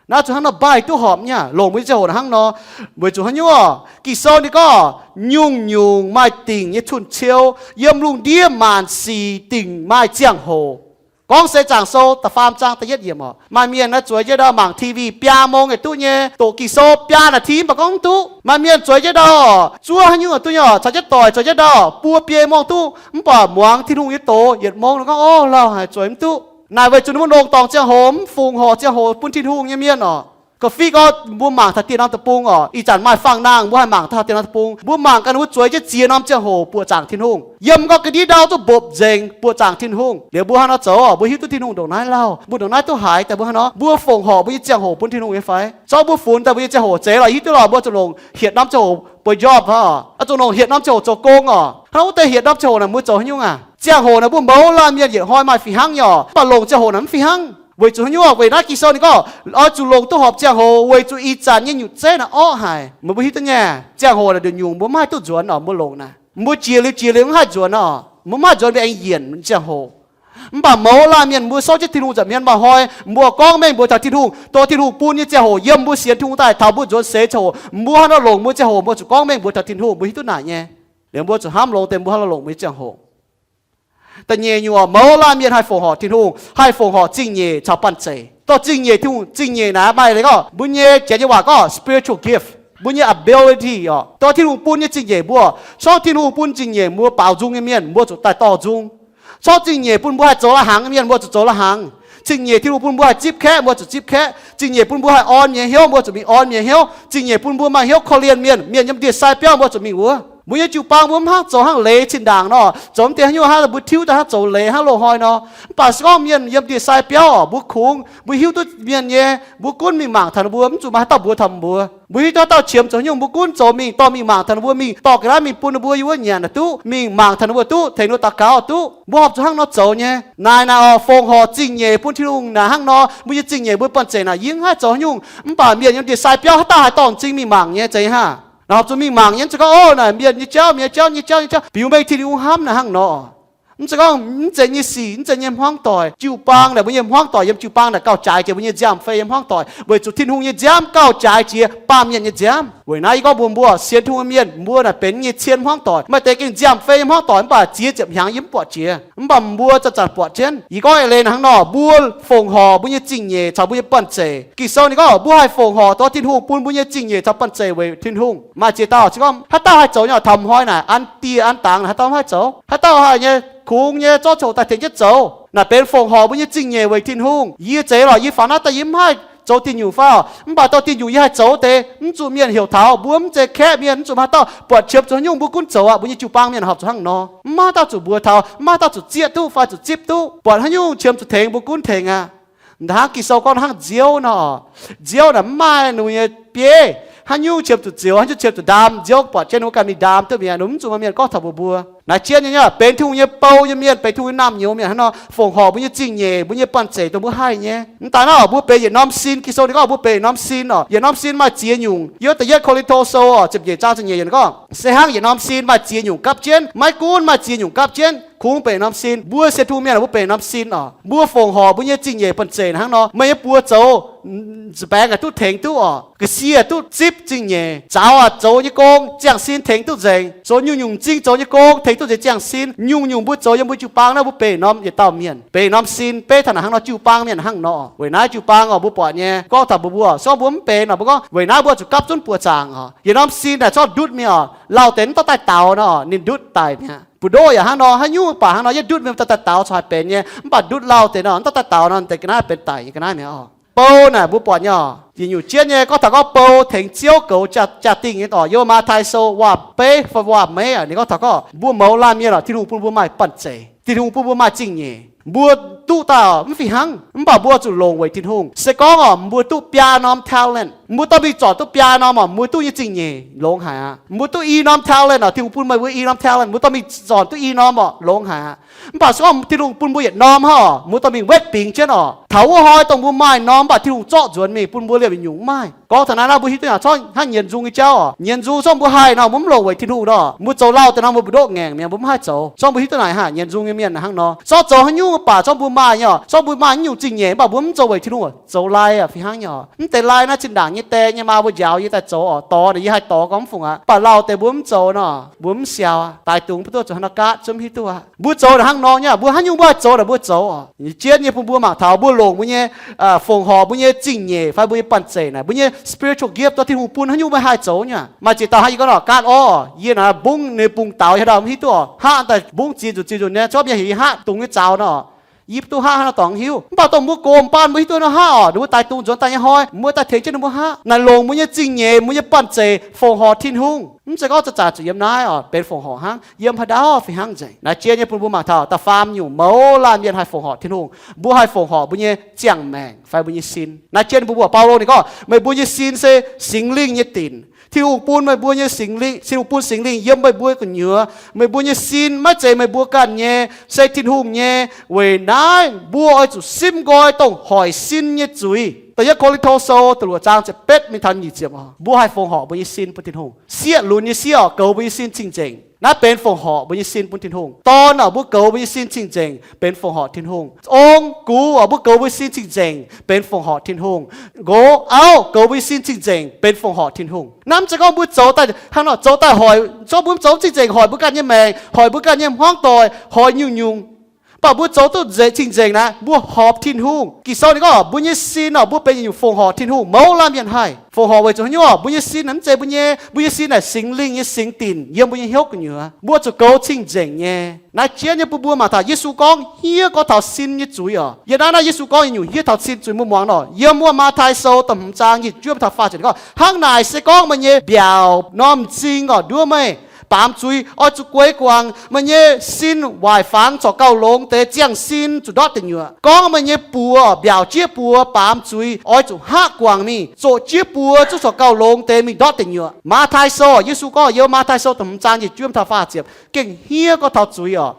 Naaiv zuqc hnangv nor mbaih duqv horpc nyei aqv. Longc mbuo nyei ziangh hoc hnangv nor, weic zuqc haaix nyungc? Ging-Sou ninh gorngv, nyungc-nyungc maaih dingc nyei cun-ciou, yiem lungh ndiev maanc sic dingc maaih ziangh hoc. Gorngv Seix Zaangc Sou da'faam zaang da'yietv yiemc oc. Maaih mienh naaiv zueiz jienv ndau mangc T V biaa mong yaac duqv nyei, doqc Ging-Sou biaa naaic ti mv baac gorngv mv duqv. Maaih mienh zueiz jienv ndau oc, zuov haaix nyungc duqv nyei oc, caux jienv doic zueiz jienv ndau buo biei mong duqv, mv baac muangx Tin-Hungh nyei doz yietc mong nor gorngv, Ov, lauh haic, zueiz mv duqv. Naaic weic zuqc ninh mbuo longc dorngc ziangh hoc, mv fongc horc ziangh hoc bun Tin-Hungh nyei mienh oc. Ga'fih gorngv mbuo mangc taux dieh norm deic-bung oc, ih zanc maaih fangh nangh mbuo haih mangc taux dieh norm deic-bung, mbuo mangc ganh ninh mbuo zueiz jienv ziex norm ziangh hoc buoqc zaangc Tin-Hungh. Yiem gorngv ga'ndiev ndau duqv mbopv nzengc buoqc zaangc Tin-Hungh. Liuz mbuo hnangv nor zoux oc, mbuo hiuv duqv Tin-Hungh ndongc naaiv lauh, mbuo ndongc naaiv duqv haiz daaih mbuo hnangv nor, mbuo fongc horc mbuo nyei ziangh hoc bun Tin-Hungh nyei fai? Zorqv mbuo funx daaih mbuo nyei ziangh hoc zeiz lorqc, hiuv duqv lorqc, mbuo zuqc longc hietc norm ziangh hoc bueix njormh fai oc? Oix zuqc longc hietc norm ziangh hoc zoux gong oc. Hnangv wuov deix hietc norm ziangh hoc naaic mbuo zoux haaix nyungc aac? Ziangh hoc naaic mbuo mouz laanh mienh yietc hnoi maaih fih hnangv nyei oc, mv baac longc ziangh hoc naaic mv fih hnangv. Weic zuqc haaix nyungc? Weic naaiv Ging-Sou ninh gorngv oix zuqc longc duqv horpc ziangh hoc weic zuqc ih zanc nyei nyutc zeiv naaic orqv haic. Meih mbuo hiuv duqv nyei, ziangh hoc naaic nduqc nyungc mbuo mv haih duqv nzuonx oc, mbuo longc naaic. Mbuo jiex liuz jiex liuz mv haih nzuonx oc. Mbuo mv haih nzuonx mbuo aengx yienc ziangh hoc. Mv baac mouz laanh mienh mbuo souv jienv Tin-Hungh nza'hmien maaih hnoi, mbuo gorngv mengh mbuox taux Tin-Hungh, dongh Tin-Hungh bun nyei ziangh hoc yiem mbuo sienx Tin-Hungh daaih taux mbuo nzuonx seix ziangh hoc, mbuo hnangv nor longc mbuo nyei ziangh hoc mbuo zuqc gorngv mengh mbuox taux Tin-Hungh, mbuo hiuv duqv naaic nyei. Liuz mbuo zuqc hnamv longx deix mbuo hnangv nor longc mbuo nyei ziangh hoc. Da'nyeic nyungc oc, mouz laanh mienh haih fongc horc Tin-Hungh, haih fongc horc zingh nyeic caux banh zeic. Dongh zingh nyeic, Tin-Hungh zingh nyeic naaic maaih leiz gorngv mbuo nyei janx nyei waac gorngv spiritual gift, mbuo nyei ability oc. Dongh Tin-Hungh bun nyei zingh nyeic mbuo. Corc Tin-Hungh bun zingh nyeic mbuo baaux nzung nyei mienh, mbuo zuqc daaih dorh nzung. Corc zingh nyeic bun mbuo haih zoux la'hnaangx nyei mienh, mbuo zuqc zoux la'hnaangx. Zingh nyeic Tin-Hungh bun mbuo haih zipv kaeqv, mbuo zuqc zipv kaeqv. Zingh nyeic bun mbuo haih orn mienh hnyouv, mbuo zuqc mingh orn mienh hnyouv. Zingh nyeic bun mbuo maaih hnyouv korv-lienh mienh, mienh yiem ndie-sai biauv, mbuo zuqc mingh wuov. Mbuo nyei jiu-baang mbuo mv hnangv zoux hnangv leiz zinh ndaangc nor, zoux mv deix haaix nyungc hnangv mbuo tiuv daaih hnangv zoux leiz hnangv loz-hnoi nor. Mv baac se gorngv mienh yiem ndie-sai biauv oc, mbuo kungx, mbuo hiuv duqv mienh nyei, mbuo gunv mingh mangc taux ninh mbuo, mv zuqc maaih haaix dauh mbuox taux mbuo. Mbuo hiuv duqv haaix dauh qiemx zoux haaix nyungc, mbuo gunv zoux mingh dorh mingh mangc taux ninh mbuo, mingh dorh ga'naaiv mingh bun ninh mbuo yiem wuov nyanc naaic duqv, mingh mangc taux ninh mbuo duqv, tengx ninh mbuo daux gaux duqv. Mbuo horpc zuqc hnangv nor zoux nyei. Naaic naaic oc, fongc horc zingh nyeic bun Tin-Hungh naaic hnangv nor, mbuo nyei zingh nyeic mbuo banh zeic naaic yie mv haih zoux haaix nyungc. Mv baac mienh yiem ndie-sai biauv haaix dauh haih dorh m'zing mingh mangc nyei, zeiz haav? Naaic horpc zuqc mingh mangc nyei, mv zeiz gorngv, Ov, naaic mienh nyei jauv, mienh nyei jauv, nyei jauv, nyei jauv, biux mengh Tin-Hungh hnamv naaic hnangv nor. Mv zeiz gorngv mv zeiz nyei sic, mv zeiz nyei hmuangv doic. Jiu-baang naaic mbuo nyei hmuangv doic yiem jiu-baang naaic gauh jaaix jiex mbuo nyei nziaamv-fei nyei hmuangv doic, weic zuqc Tin-Hungh nyei nziaamv gauh jaaix jiex baamh mienh nyei nziaamv. Weic naaiv yie gorngv mbuox mbuo, sienx Tin-Hungh mienh, mbuo naaic benx nyei cien hmuangv doic, maaih deix gengh nziaamv-fei nyei hmuangv doic, mv baac ziex ziepc hnyangx yie mv buatc jiex. Mv baac mbuo zanc-zanc buatc jienv. Yie gorngv eix leiz naaic hnangv nor, mbuo fongc horc mbuo nyei zingh nyeic caux mbuo nyei banh zeic. Ging-Sou ninh gorngv mbuo haih fongc horc dongh Tin-Hungh bun mbuo nyei zingh nyeic caux banh zeic weic Tin-Hungh. Maaih ziex dauh se gorngv haaix dauh haih zoux nyei, taux m'hnoi naaic an dieh an dangx naaic haaix dauh mv haih zoux? Haaix dauh haih nyei, kungx nyei, zorqv coc daaih tengx jienv zoux. Naaic benx fongc horc mbuo nyei zingh nyeic weic Tin-Hungh. Yie zeiz lorqc, yie faaux naaiv daaih yie mv haih zoux diuh nyungc fai oc, mv baac dongh diuh nyungc yie haih zoux deix, mv zuqc mienh heuc taux. Mbuo mv zeiz kaeqv mienh, mv zuqc maaih haaix dauh buatc qiemx zuqc haaix nyungc mbuo gunv zoux aqv. Mbuo nyei jiu-baang mienh horpc zuqc hnangv nor, mv maaih haaix dauh zuqc mbuox taux, mv maaih haaix dauh zuqc zieqv duqv fai zuqc zipv duqv, buatc haaix nyungc qiemx zuqc tengx mbuo gunv tengx aqv. Hnangv Ging-Sou gorngv hnangv nziouv nor, nziouv naaic mv maaih ninh nyei bieiv. Haaix nyungc qiemx zuqc zioux, haaix nyungc qiemx zuqc ndaam, nziouv buatc jienv ninh mbuo ganh mingh ndaam duqv mi'aqv. Ninh mv zuqc maaih mienh gorngv taux mbuox mbuo. Naaiv jienv nyei, benx Tin-Hungh nyei bou nyei mienh, benx Tin-Hungh nyei naamh nyouz mienh hnangv nor, fongc horc mbuo nyei zingh nyeic, mbuo nyei banh zeic dongh mbuo haih nyei. Mv daaih naaiv oc, mbuo benx yietc norm sin. Ging-Sou ninh gorngv mbuo benx yietc norm sin oc. Yietc norm sin maaih ziex nyungc. Yiem da'yietv Ko^lin^to Sou oc, ziepc nyeic zaang ziepc nyeic yiemc gorngv, se hnangv yietc norm sin maaih ziex nyungc gapv jienv, maiv gunv maaih ziex nyungc gapv jienv, Kungx benx norm sin. Mbuo sienx Tin-Hungh mienh mbuo benx norm sin oc. Mbuo fongc horc mbuo nyei zingh nyeic banh zeic hnangv nor, meih nyei buoz zoux nza'baengx aac duqv tengx duqv oc. Ga'sie duqv zipv zingh nyeic, zaux aac zoux nyei gong ziangh sin tengx duqv nzengc. Zoux nyungc-nyungc m'zing zoux nyei gong tengx duqv nzengc ziangh sin. Nyungc-nyungc mbuo zoux yiem mbuo jiu-baang naaiv, mbuo benx norm yietc dauh mienh, benx norm sin beiv taux naaic hnangv nor jiu-baang mienh hnangv nor. Weic naaiv jiu-baang oc, mbuo buatc nyei gorngv taux mbuo, mbuo se gorngv mbuo mv benx nor, mbuo gorngv weic naaiv mbuo zuqc gapv zunv buoqc zaangc oc. Yietc norm sin naaic corc ndutv mingh oc, lauh deix mv dorh daaih daaux nor, ninh ndutv daic mi'aqv. Buoz-ndoqv yaac hnangv nor, haaix nyungc mv baac hnangv nor yie ndutv mingh dorh daaih daaux corc haih benx nyei, mv baac ndutv lauh deix nor, mv dorh daaih daaux nor, deix ga'naaiv benx daic nyei ga'naaiv mi'aqv oc. Bou naaic mbuo buatc nyei oc, yietc nyungc jienv nyei gorngv taux gorngv bou tengx Ziouv goux jaa-dingh nyei oc. Yiem Matv^tai Sou waac-beiv fai waac-meiv aac, ninh gorngv taux gorngv mbuo mouz laanh mienh oc, Tin-Hungh bun mbuo maaih banh zeic, Tin-Hungh bun mbuo maaih zingh nyeic. Mbuo duqv daaih mv fih hnangv, mv baac mbuo zuqc longc weic Tin-Hungh. Se gorngv oc, mbuo duqv biaa norm talent, mbuo dorh mingh zornc duqv biaa norm oc, mbuo duqv nyei zingh nyeic longx haic aqv. Mbuo duqv i norm talent oc, Tin-Hungh bun meih mbuo i norm talent, mbuo dorh mingh zornc duqv i norm oc, longx haic aqv. Mv baac se gorngv Tin-Hungh bun mbuo yietc norm hnangv oc, mbuo dorh mingh wetv bingx jienv oc. Taux wuov hnoi dongh mbuo maaih norm, mv baac Tin-Hungh zorqv nzuonx mingh bun mbuo liemh yietc nyungc mv maaih. Gorngv taux naaiv naaiv mbuo hiuv duqv haaix, corc hnangv nyienz nzung nyei jauv oc. Nyienz nzung corc mbuo haih nor, mbuo mv longc weic Tin-Hungh nor, mbuo zoux lauh deix nor, mbuo mbu'ndongv ngaengc mi'aqv, mbuo mv haih zoux. Corc mbuo hiuv duqv naaic hnangv, nyienz nzung nyei mienh hnangv nor, corc zoux haaix nyungc mv baac corc mbuo maaih nyei oc, corc mbuo maaih nyungc zingh nyeic, mv baac mbuo mv zoux weic Tin-Hungh oc, zoux lai aqv, fih hnangv nyei oc. Mv deix lai naaiv zinh ndaangc nyei die nyei maa mbuo njaaux yie daaih zoux oc, dorh naaic yie haih dorh gorngv mv fungc aqv. Mv baac lauh deix mbuo mv zoux nor, mbuo mv siaaux aqv. Daaih dungx mbuo duqv zuqc hnangv nor gaatv, zungv hiuv duqv aqv. Mbuo zoux naaic hnangv nor nyei, mbuo haaix nyungc mbuo haih zoux naaic mbuo zoux oc. Jienv nyei bun mbuo mangc taux mbuo longc mbuo nyei fongc horc, mbuo nyei zingh nyeic fai mbuo nyei banh zeic naaic, mbuo nyei spiritual gift, dorh Tin-Hungh bun, haaix nyungc mbuo haih zoux nyei. Maaih ziex dauh hnangv yie gorngv nor, gaatv orv, yie naaic mbungv ninh bungx daux, yie haaix dauh mv hiuv duqv oc. Hngaqv daaih mbungv ziex nzunc ziex nzunc nyei, corc mienh heuc yie hngaqv dungx nyei zaux nor, yie duqv hngaqv haaix nor dorngx hiuv. Mv baac dongh mbuo gox mbaanh mbuo hiuv duqv nor hngaqv oc, ninh mbuo daaih dungx nzuonx daaih nyei hnoi, mbuo daaih tengx jienv ninh mbuo hngaqv. Naaic longc mbuo nyei zingh nyeic, mbuo nyei banh zeic fongc horc Tin-Hungh. Mv zeiz gorngv zanc-zanc zuqc yiem naaiv oc, benx fongc horc hnangv, yiem haaix dauh fih hnangv nzengc. Naaiv jienv nyei bun mbuo mangc taux da'faam nyungc mouz laanh mienh haih fongc horc Tin-Hungh. Mbuo haih fongc horc mbuo nyei ziangh maengc fai mbuo nyei sin. Naaiv jienv mbuo buatc Baulo ninh gorngv, meih mbuo nyei sin se Singx Lingh nyei dinc. Tin-Hungh bun meih mbuo nyei Singx Lingh, Tin-Hungh bun Singx Lingh yiem meih mbuo gu'nyuoz. Meih mbuo nyei sin maiv zeiz meih mbuo ganh nyei, se Tin-Hungh nyei. Weic naaiv mbuo oix zuqc simv nqoi dongh hoic sin nyei zuiz. Da'yietv Ko^lin^to Sou da'luoqc zaang ziepc betv mingh taux nyic ziepc oc. Mbuo haih fongc horc mbuo nyei sin bun Tin-Hungh. Sieqv lunx nyei sieqv oc, goux mbuo nyei sin cing-nzengc. Naaiv benx fongc horc mbuo nyei sin bun Tin-Hungh. Dorn oc, mbuo goux mbuo nyei sin cing-nzengc benx fongc horc Tin-Hungh. Ong gux oc, mbuo goux mbuo sin cing-nzengc benx fongc horc Tin-Hungh. Nqox auv goux mbuo nyei sin cing-nzengc benx fongc horc Tin-Hungh. Naaiv mv zeiz gorngv mbuo zoux daaih hnangv nor zoux daaih hoic, zorqv mbuo zoux cing-nzengc hoic mbuo ganh nyei maengc, hoic mbuo ganh nyei hmuangv doic, hoic nyungc-nyungc. Mv baac mbuo zoux duqv nzengc cing-nzengc naaiv, mbuo horpc Tin-Hungh. Ging-Sou ninh gorngv mbuo nyei sin oc, mbuo benx yietc nyungc fongc horc Tin-Hungh. Mouz laanh mienh haih fongc horc weic zuqc haaix nyungc oc? Mbuo nyei sin mv zeiz mbuo nyei. Mbuo nyei sin naaic Singx Lingh nyei singx dinc yiem mbuo nyei hnyouv gu'nyuoz. Mbuo zuqc goux cing-nzengc nyei. Naaiv jienv nyei bun mbuo mangc taux Yesu gorngv hniev gorngv taux sin nyei zuiz oc. Yiem naaiv naaiv Yesu gorngv yietc nyungc hniev taux sin zuiz, mbuo muangx oc. Yiem wuov Matv^tai Sou da'hmz zaang nyic juov taux faah ziepc gorngv, hnangv naaic se gorngv meih nyei mbiaauc norm m'zing oc nduov meih baamz zuiz, oix zuqc gueix guangc. Meih nyei sin waaic fangx corc gauh longx deix, ziangh sin zuqc ndortv deic nyuoqc. Gorngv meih nyei buoz mbiaauc jieqv buoz baamz zuiz, oix zuqc hngaqv guangc mingh, zoqc jieqv buoz zungv corc gauh longx deix mingh ndortv deic nyuoqc. Matv^tai Sou, Yesu gorngv yiem Matv^tai Sou da'hmz zaang nyic juov taux faah ziepc gengh hniev gorngv taux zuiz oc.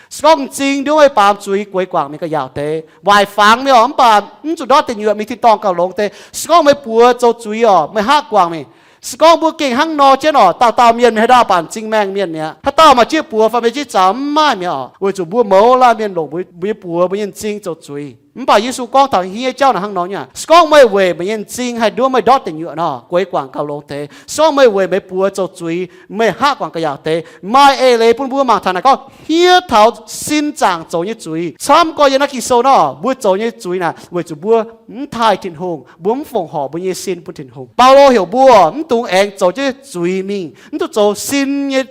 Se gorngv m'zing nduov meih baamz zuiz gueix guangc mingh gauh yaauc deix. Waaic fangx mingh oc, mv baac mv zuqc ndortv deic nyuoqc, mingh tin-dorngh gauh longx deix. Se gorngv meih buoz zoux zuiz oc, meih hngaqv guangc mingh. Se gorngv mbuo gengh hnangv nor jienv oc, dauh dauh mienh mingh haaix dauh baac m'zing maengh mienh mi'aqv. Haaix dauh maaih jieqv buoz fai maaih jieqv zaux mv maaih mi'aqv oc, weic zuqc mbuo mouz laanh mienh longc mbuo nyei buoz, mbuo nyei m'zing zoux zuiz. Mv baac Yesu gorngv taux hniev jauv naaic hnangv nor nyei. Se gorngv meih weic meih nyei m'zing haih nduov meih ndortv deic nyuoqc nor, gueix guangc gauh longx deix. Se gorngv meih weic meih buoz zoux zuiz, meih hngaqv guangc gauh yaauc deix. Maaih eix leiz bun mbuo mangc taux naaic gorngv hniev taux sin zaangc zoux nyei zuiz. Camv gorx yiem naaiv Ging-Sou nor, mbuo zoux nyei zuiz naaic weic zuqc mbuo mv taaih Tin-Hungh, mbuo mv fongc horc mbuo nyei sin bun Tin-Hungh. Baulo heuc mbuo mv dungx aengx zoux jienv zuiz mingh, mv dungx zoux sin nyei,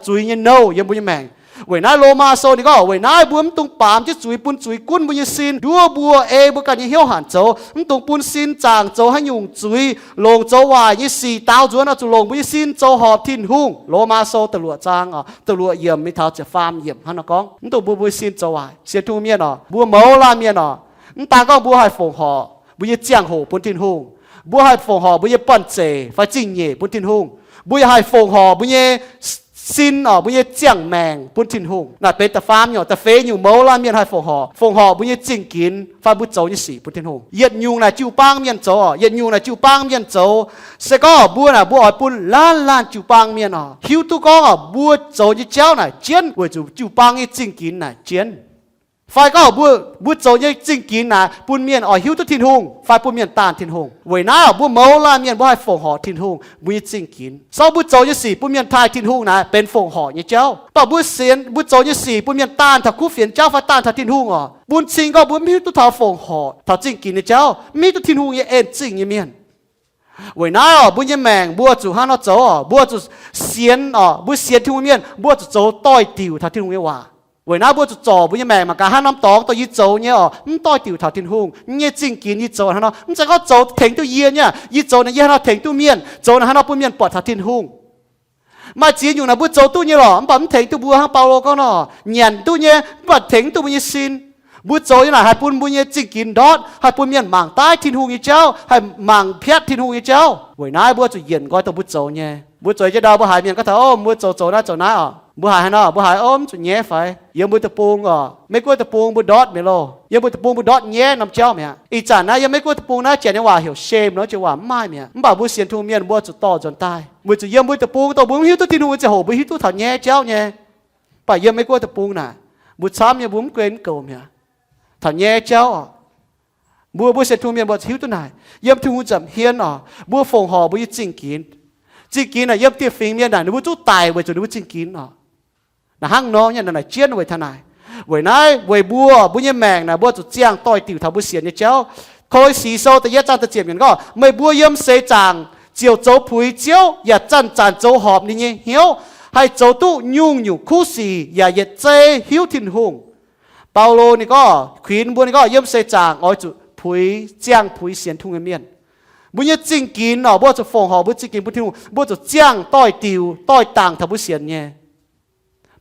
zuiz nyei nouh yiem mbuo nyei maengc. Weic naaiv Lomaa Sou ninh gorngv, weic naaiv mbuo mv dungx baamz jienv zuiz bun zuiz gunv mbuo nyei sin, nduov mbuo, ei mbuo ganh nyei hnyouv hanc zoux. Mv dungx bun sin zaangc zoux haaix nyungc zuiz, longc zoux waaic nyei sic daaux nzuonx oix zuqc longc mbuo nyei sin zoux horpc Tin-Hungh. Lomaa Sou da'luoqc zaang, da'luoqc yiemc mingh taux ziepc faam yiemc hnangv nor gorngv. Mv dungx bun mbuo nyei sin zoux waaic. Sienx Tin-Hungh mienh oc, mbuo mouz laanh mienh oc, mv daan gorngv mbuo haih fongc horc mbuo nyei ziangh hoc bun Tin-Hungh, mbuo haih fongc horc mbuo nyei banh zeic fai zingh nyeic bun Tin-Hungh, mbuo yaac haih fongc horc mbuo nyei sin oc, mbuo nyei ziangh maengc bun Tin-Hungh. Naaic benx da'faam nyungc. Da'feix nyungc mouz laanh mienh haih fongc horc, fongc horc mbuo nyei zingh ginx fai mbuo zoux nyei sic bun Tin-Hungh. Yietc nyungc naaic jiu-baang mienh zoux oc, yietc nyungc naaic jiu-baang mienh zoux. Se gorngv mbuo naaic mbuo oix bun laanh laanh jiu-baang mienh oc hiuv duqv gorngv oc, mbuo zoux nyei jauv naaic jienv weic zuqc jiu-baang nyei zingh ginx naaic jienv. Fai gorngv mbuo, mbuo zoux nyei zingh ginx naaic bun mienh oix hiuv duqv Tin-Hungh fai bun mienh daanh Tin-Hungh. Weic naaiv mbuo mouz laanh mienh mbuo haih fongc horc Tin-Hungh mbuo nyei zingh ginx. Se gorngv mbuo zoux nyei sic bun mienh taaih Tin-Hungh naaic benx fongc horc nyei jauv. Mv baac mbuo sienx, mbuo zoux nyei sic bun mienh daanh taux kuv fienx jauv fai daanh taux Tin-Hungh oc, bun cing gorngv mbuo mv hiuv duqv taux fongc horc taux zingh ginx nyei jauv, mv hiuv duqv Tin-Hungh nyei en zingh nyei mienh. Weic naaiv oc, mbuo nyei maengc mbuo zuqc hnangv nor zoux oc, mbuo zuqc sienx oc, mbuo sienx Tin-Hungh mienh mbuo zuqc zoux doix-diuc taux Tin-Hungh nyei waac. Weic naaiv mbuo zuqc zorc mbuo nyei maengc mangc gaax hnangv norm dorngx dongh yie zoux nyei oc, mv doix-diuc taux Tin-Hungh nyei zingh ginx yie zoux hnangv nor. Mv zeiz gorngv zoux tengx duqv yie nyei, yie zoux naaic yie hnangv nor tengx duqv mienh, zoux naaic hnangv nor bun mienh buatc taux Tin-Hungh. Maaih ziex nyungc naaic mbuo zoux duqv nyei lorqc, mv baac mv tengx duqv mbuo. Hnangv Baulo gorngv nor, nyanc duqv nyei mv baac tengx duqv mbuo nyei sin. Mbuo zoux nyei naaic haih bun mbuo nyei zingh ginx ndortv, haih bun mienh mangc daaih Tin-Hungh nyei jauv, haih mangc piatv Tin-Hungh nyei jauv. Weic naaiv mbuo zuqc yienc nqoi dongh mbuo zoux nyei. Mbuo zueiz jienv ndau mbuo haiz mienh gorngv taux, O, mbuo zoux zoux naaiv zoux naaiv oc, mbuo haiz haaix nor? Mbuo haiz, O, mv zuqc nyaiv fai? Yiem mbuo deic-bung oc, Mei-Guoqv deic-bung mbuo ndortv mi'aqv loh. Yiem mbuo deic-bung mbuo ndortv nyaiv norm jauv mi'aqv. Ih zanc naaiv yiem Mei-Guoqv deic-bung naaiv janx nyei waac heuc shame nor, janx waac mv maaih mi'aqv. Mv baac mbuo sienx Tin-Hungh mienh mbuo zuqc dorh nzuonx daaih. Weic zuqc yiem mbuo deic-bung dongh mbuo mv hiuv duqv Tin-Hungh nyei ziangh hoc mbuo hiuv duqv taux nyaiv jauv nyei. Mv baac yiem Mei-Guoqv deic-bung naaic, mbuo camv nyei mbuo mv guei mv goux mi'aqv. Taux nyaiv jauv oc, mbuo, mbuo sienx Tin-Hungh mienh mbuo hiuv duqv naaic. Yiem Tin-Hungh nza'hmien oc, mbuo fongc horc mbuo nyei zingh ginx. Zingh ginx naaic yiem dieh fingx mienh naaic ninh mbuo zungv daic weic zuqc ninh mbuo zingh ginx oc. Naaic hnangv nor nyei, naaic jienv weic taux naaic. Weic naaiv weic mbuo, mbuo nyei maengc naaic mbuo zuqc ziangh doix-diuc taux mbuo sienx nyei jauv. Ko^lo^si Sou da'yietv zaang da'ziepc yiemc gorngv, Meih mbuo yiem seix zaangc ziouc zoux puix Ziouv, yaac zanc-zanc zoux horpc ninh nyei hnyouv, haih zoux duqv nyungc-nyungc kuv sic yaac yietc zei hiuv Tin-Hungh. Baulo ninh gorngv, kuinx mbuo ninh gorngv yiem seix zaangc oix zuqc puix, ziangh puix sienx Tin-Hungh nyei mienh. Mbuo nyei zingh ginx oc, mbuo zuqc fongc horc mbuo zingh ginx bun Tin-Hungh, mbuo zuqc ziangh doix-diuc, doix-dangc taux mbuo sienx nyei.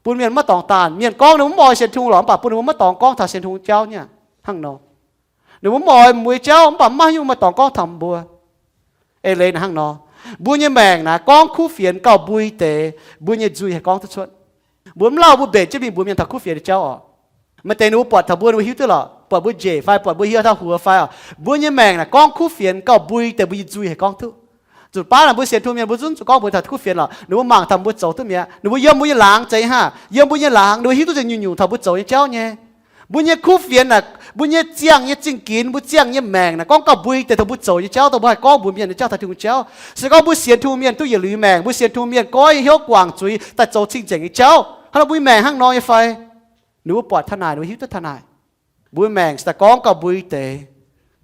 Bun mienh maiv dorngx daanh. Mienh gorngv ninh mbuo mv oix sienx Tin-Hungh lorqc, mv baac bun ninh mbuo maiv dorngx gorngv taux sienx Tin-Hungh jauv nyei hnangv nor. Ninh mbuo mv oix mbuo nyei jauv, mv baac mv maaih haaix nyungc maaih dorngx gorngv taux mbuo. Eix leiz naaic hnangv nor, mbuo nyei maengc naaic gorngv kuv fienx gauh mbui deix, mbuo nyei nzuih haih gorngv duqv cuotv. Mbuo mv lauh mbuo mbenc jienv mingh mbuox mienh taux kuv fienx nyei jauv oc. Maaih deix ninh mbuo buatc taux mbuo, ninh mbuo hiuv duqv lorqc, buatc mbuo njiec fai buatc mbuo hiuv taux huox fai oc. Mbuo nyei maengc naaic gorngv kuv fienx gauh mbui deix, mbuo nyei nzuih haih gorngv duqv. Zuqc baav naaic mbuo sienx Tin-Hungh mienh mbuo zungv zuqc gorngv mbuox taux kuv fienx lorqc, ninh mbuo mangc taux mbuo zoux duqv mi'aqv. Ninh mbuo yiem mbuo nyei laangz zeiz hnangv, yiem mbuo nyei laangz ninh mbuo hiuv duqv nzengc nyungc-nyungc taux mbuo zoux nyei jauv nyei. Mbuo nyei kuv fienx naaic, mbuo nyei ziangh nyei zingh ginx, mbuo ziangh nyei maengc naaic gorngv gauh mbui deix taux mbuo zoux nyei jauv, dongh mbuo haih gorngv mbuox mienh nyei jauv taux Tin-Hungh jauv. Se gorngv mbuo sienx Tin-Hungh mienh duqv yietc liuz maengc, mbuo sienx Tin-Hungh mienh goiv nyei hnyouv guangc zuiz daaih zoux cing-nzengc nyei jauv, hnangv nor mbuo nyei maengc hnangv nor nyei fai? Ninh mbuo buatc taux naaic, ninh mbuo hiuv duqv taux naaic. Mbuo maengc se daaih gorngv gauh mbui deix,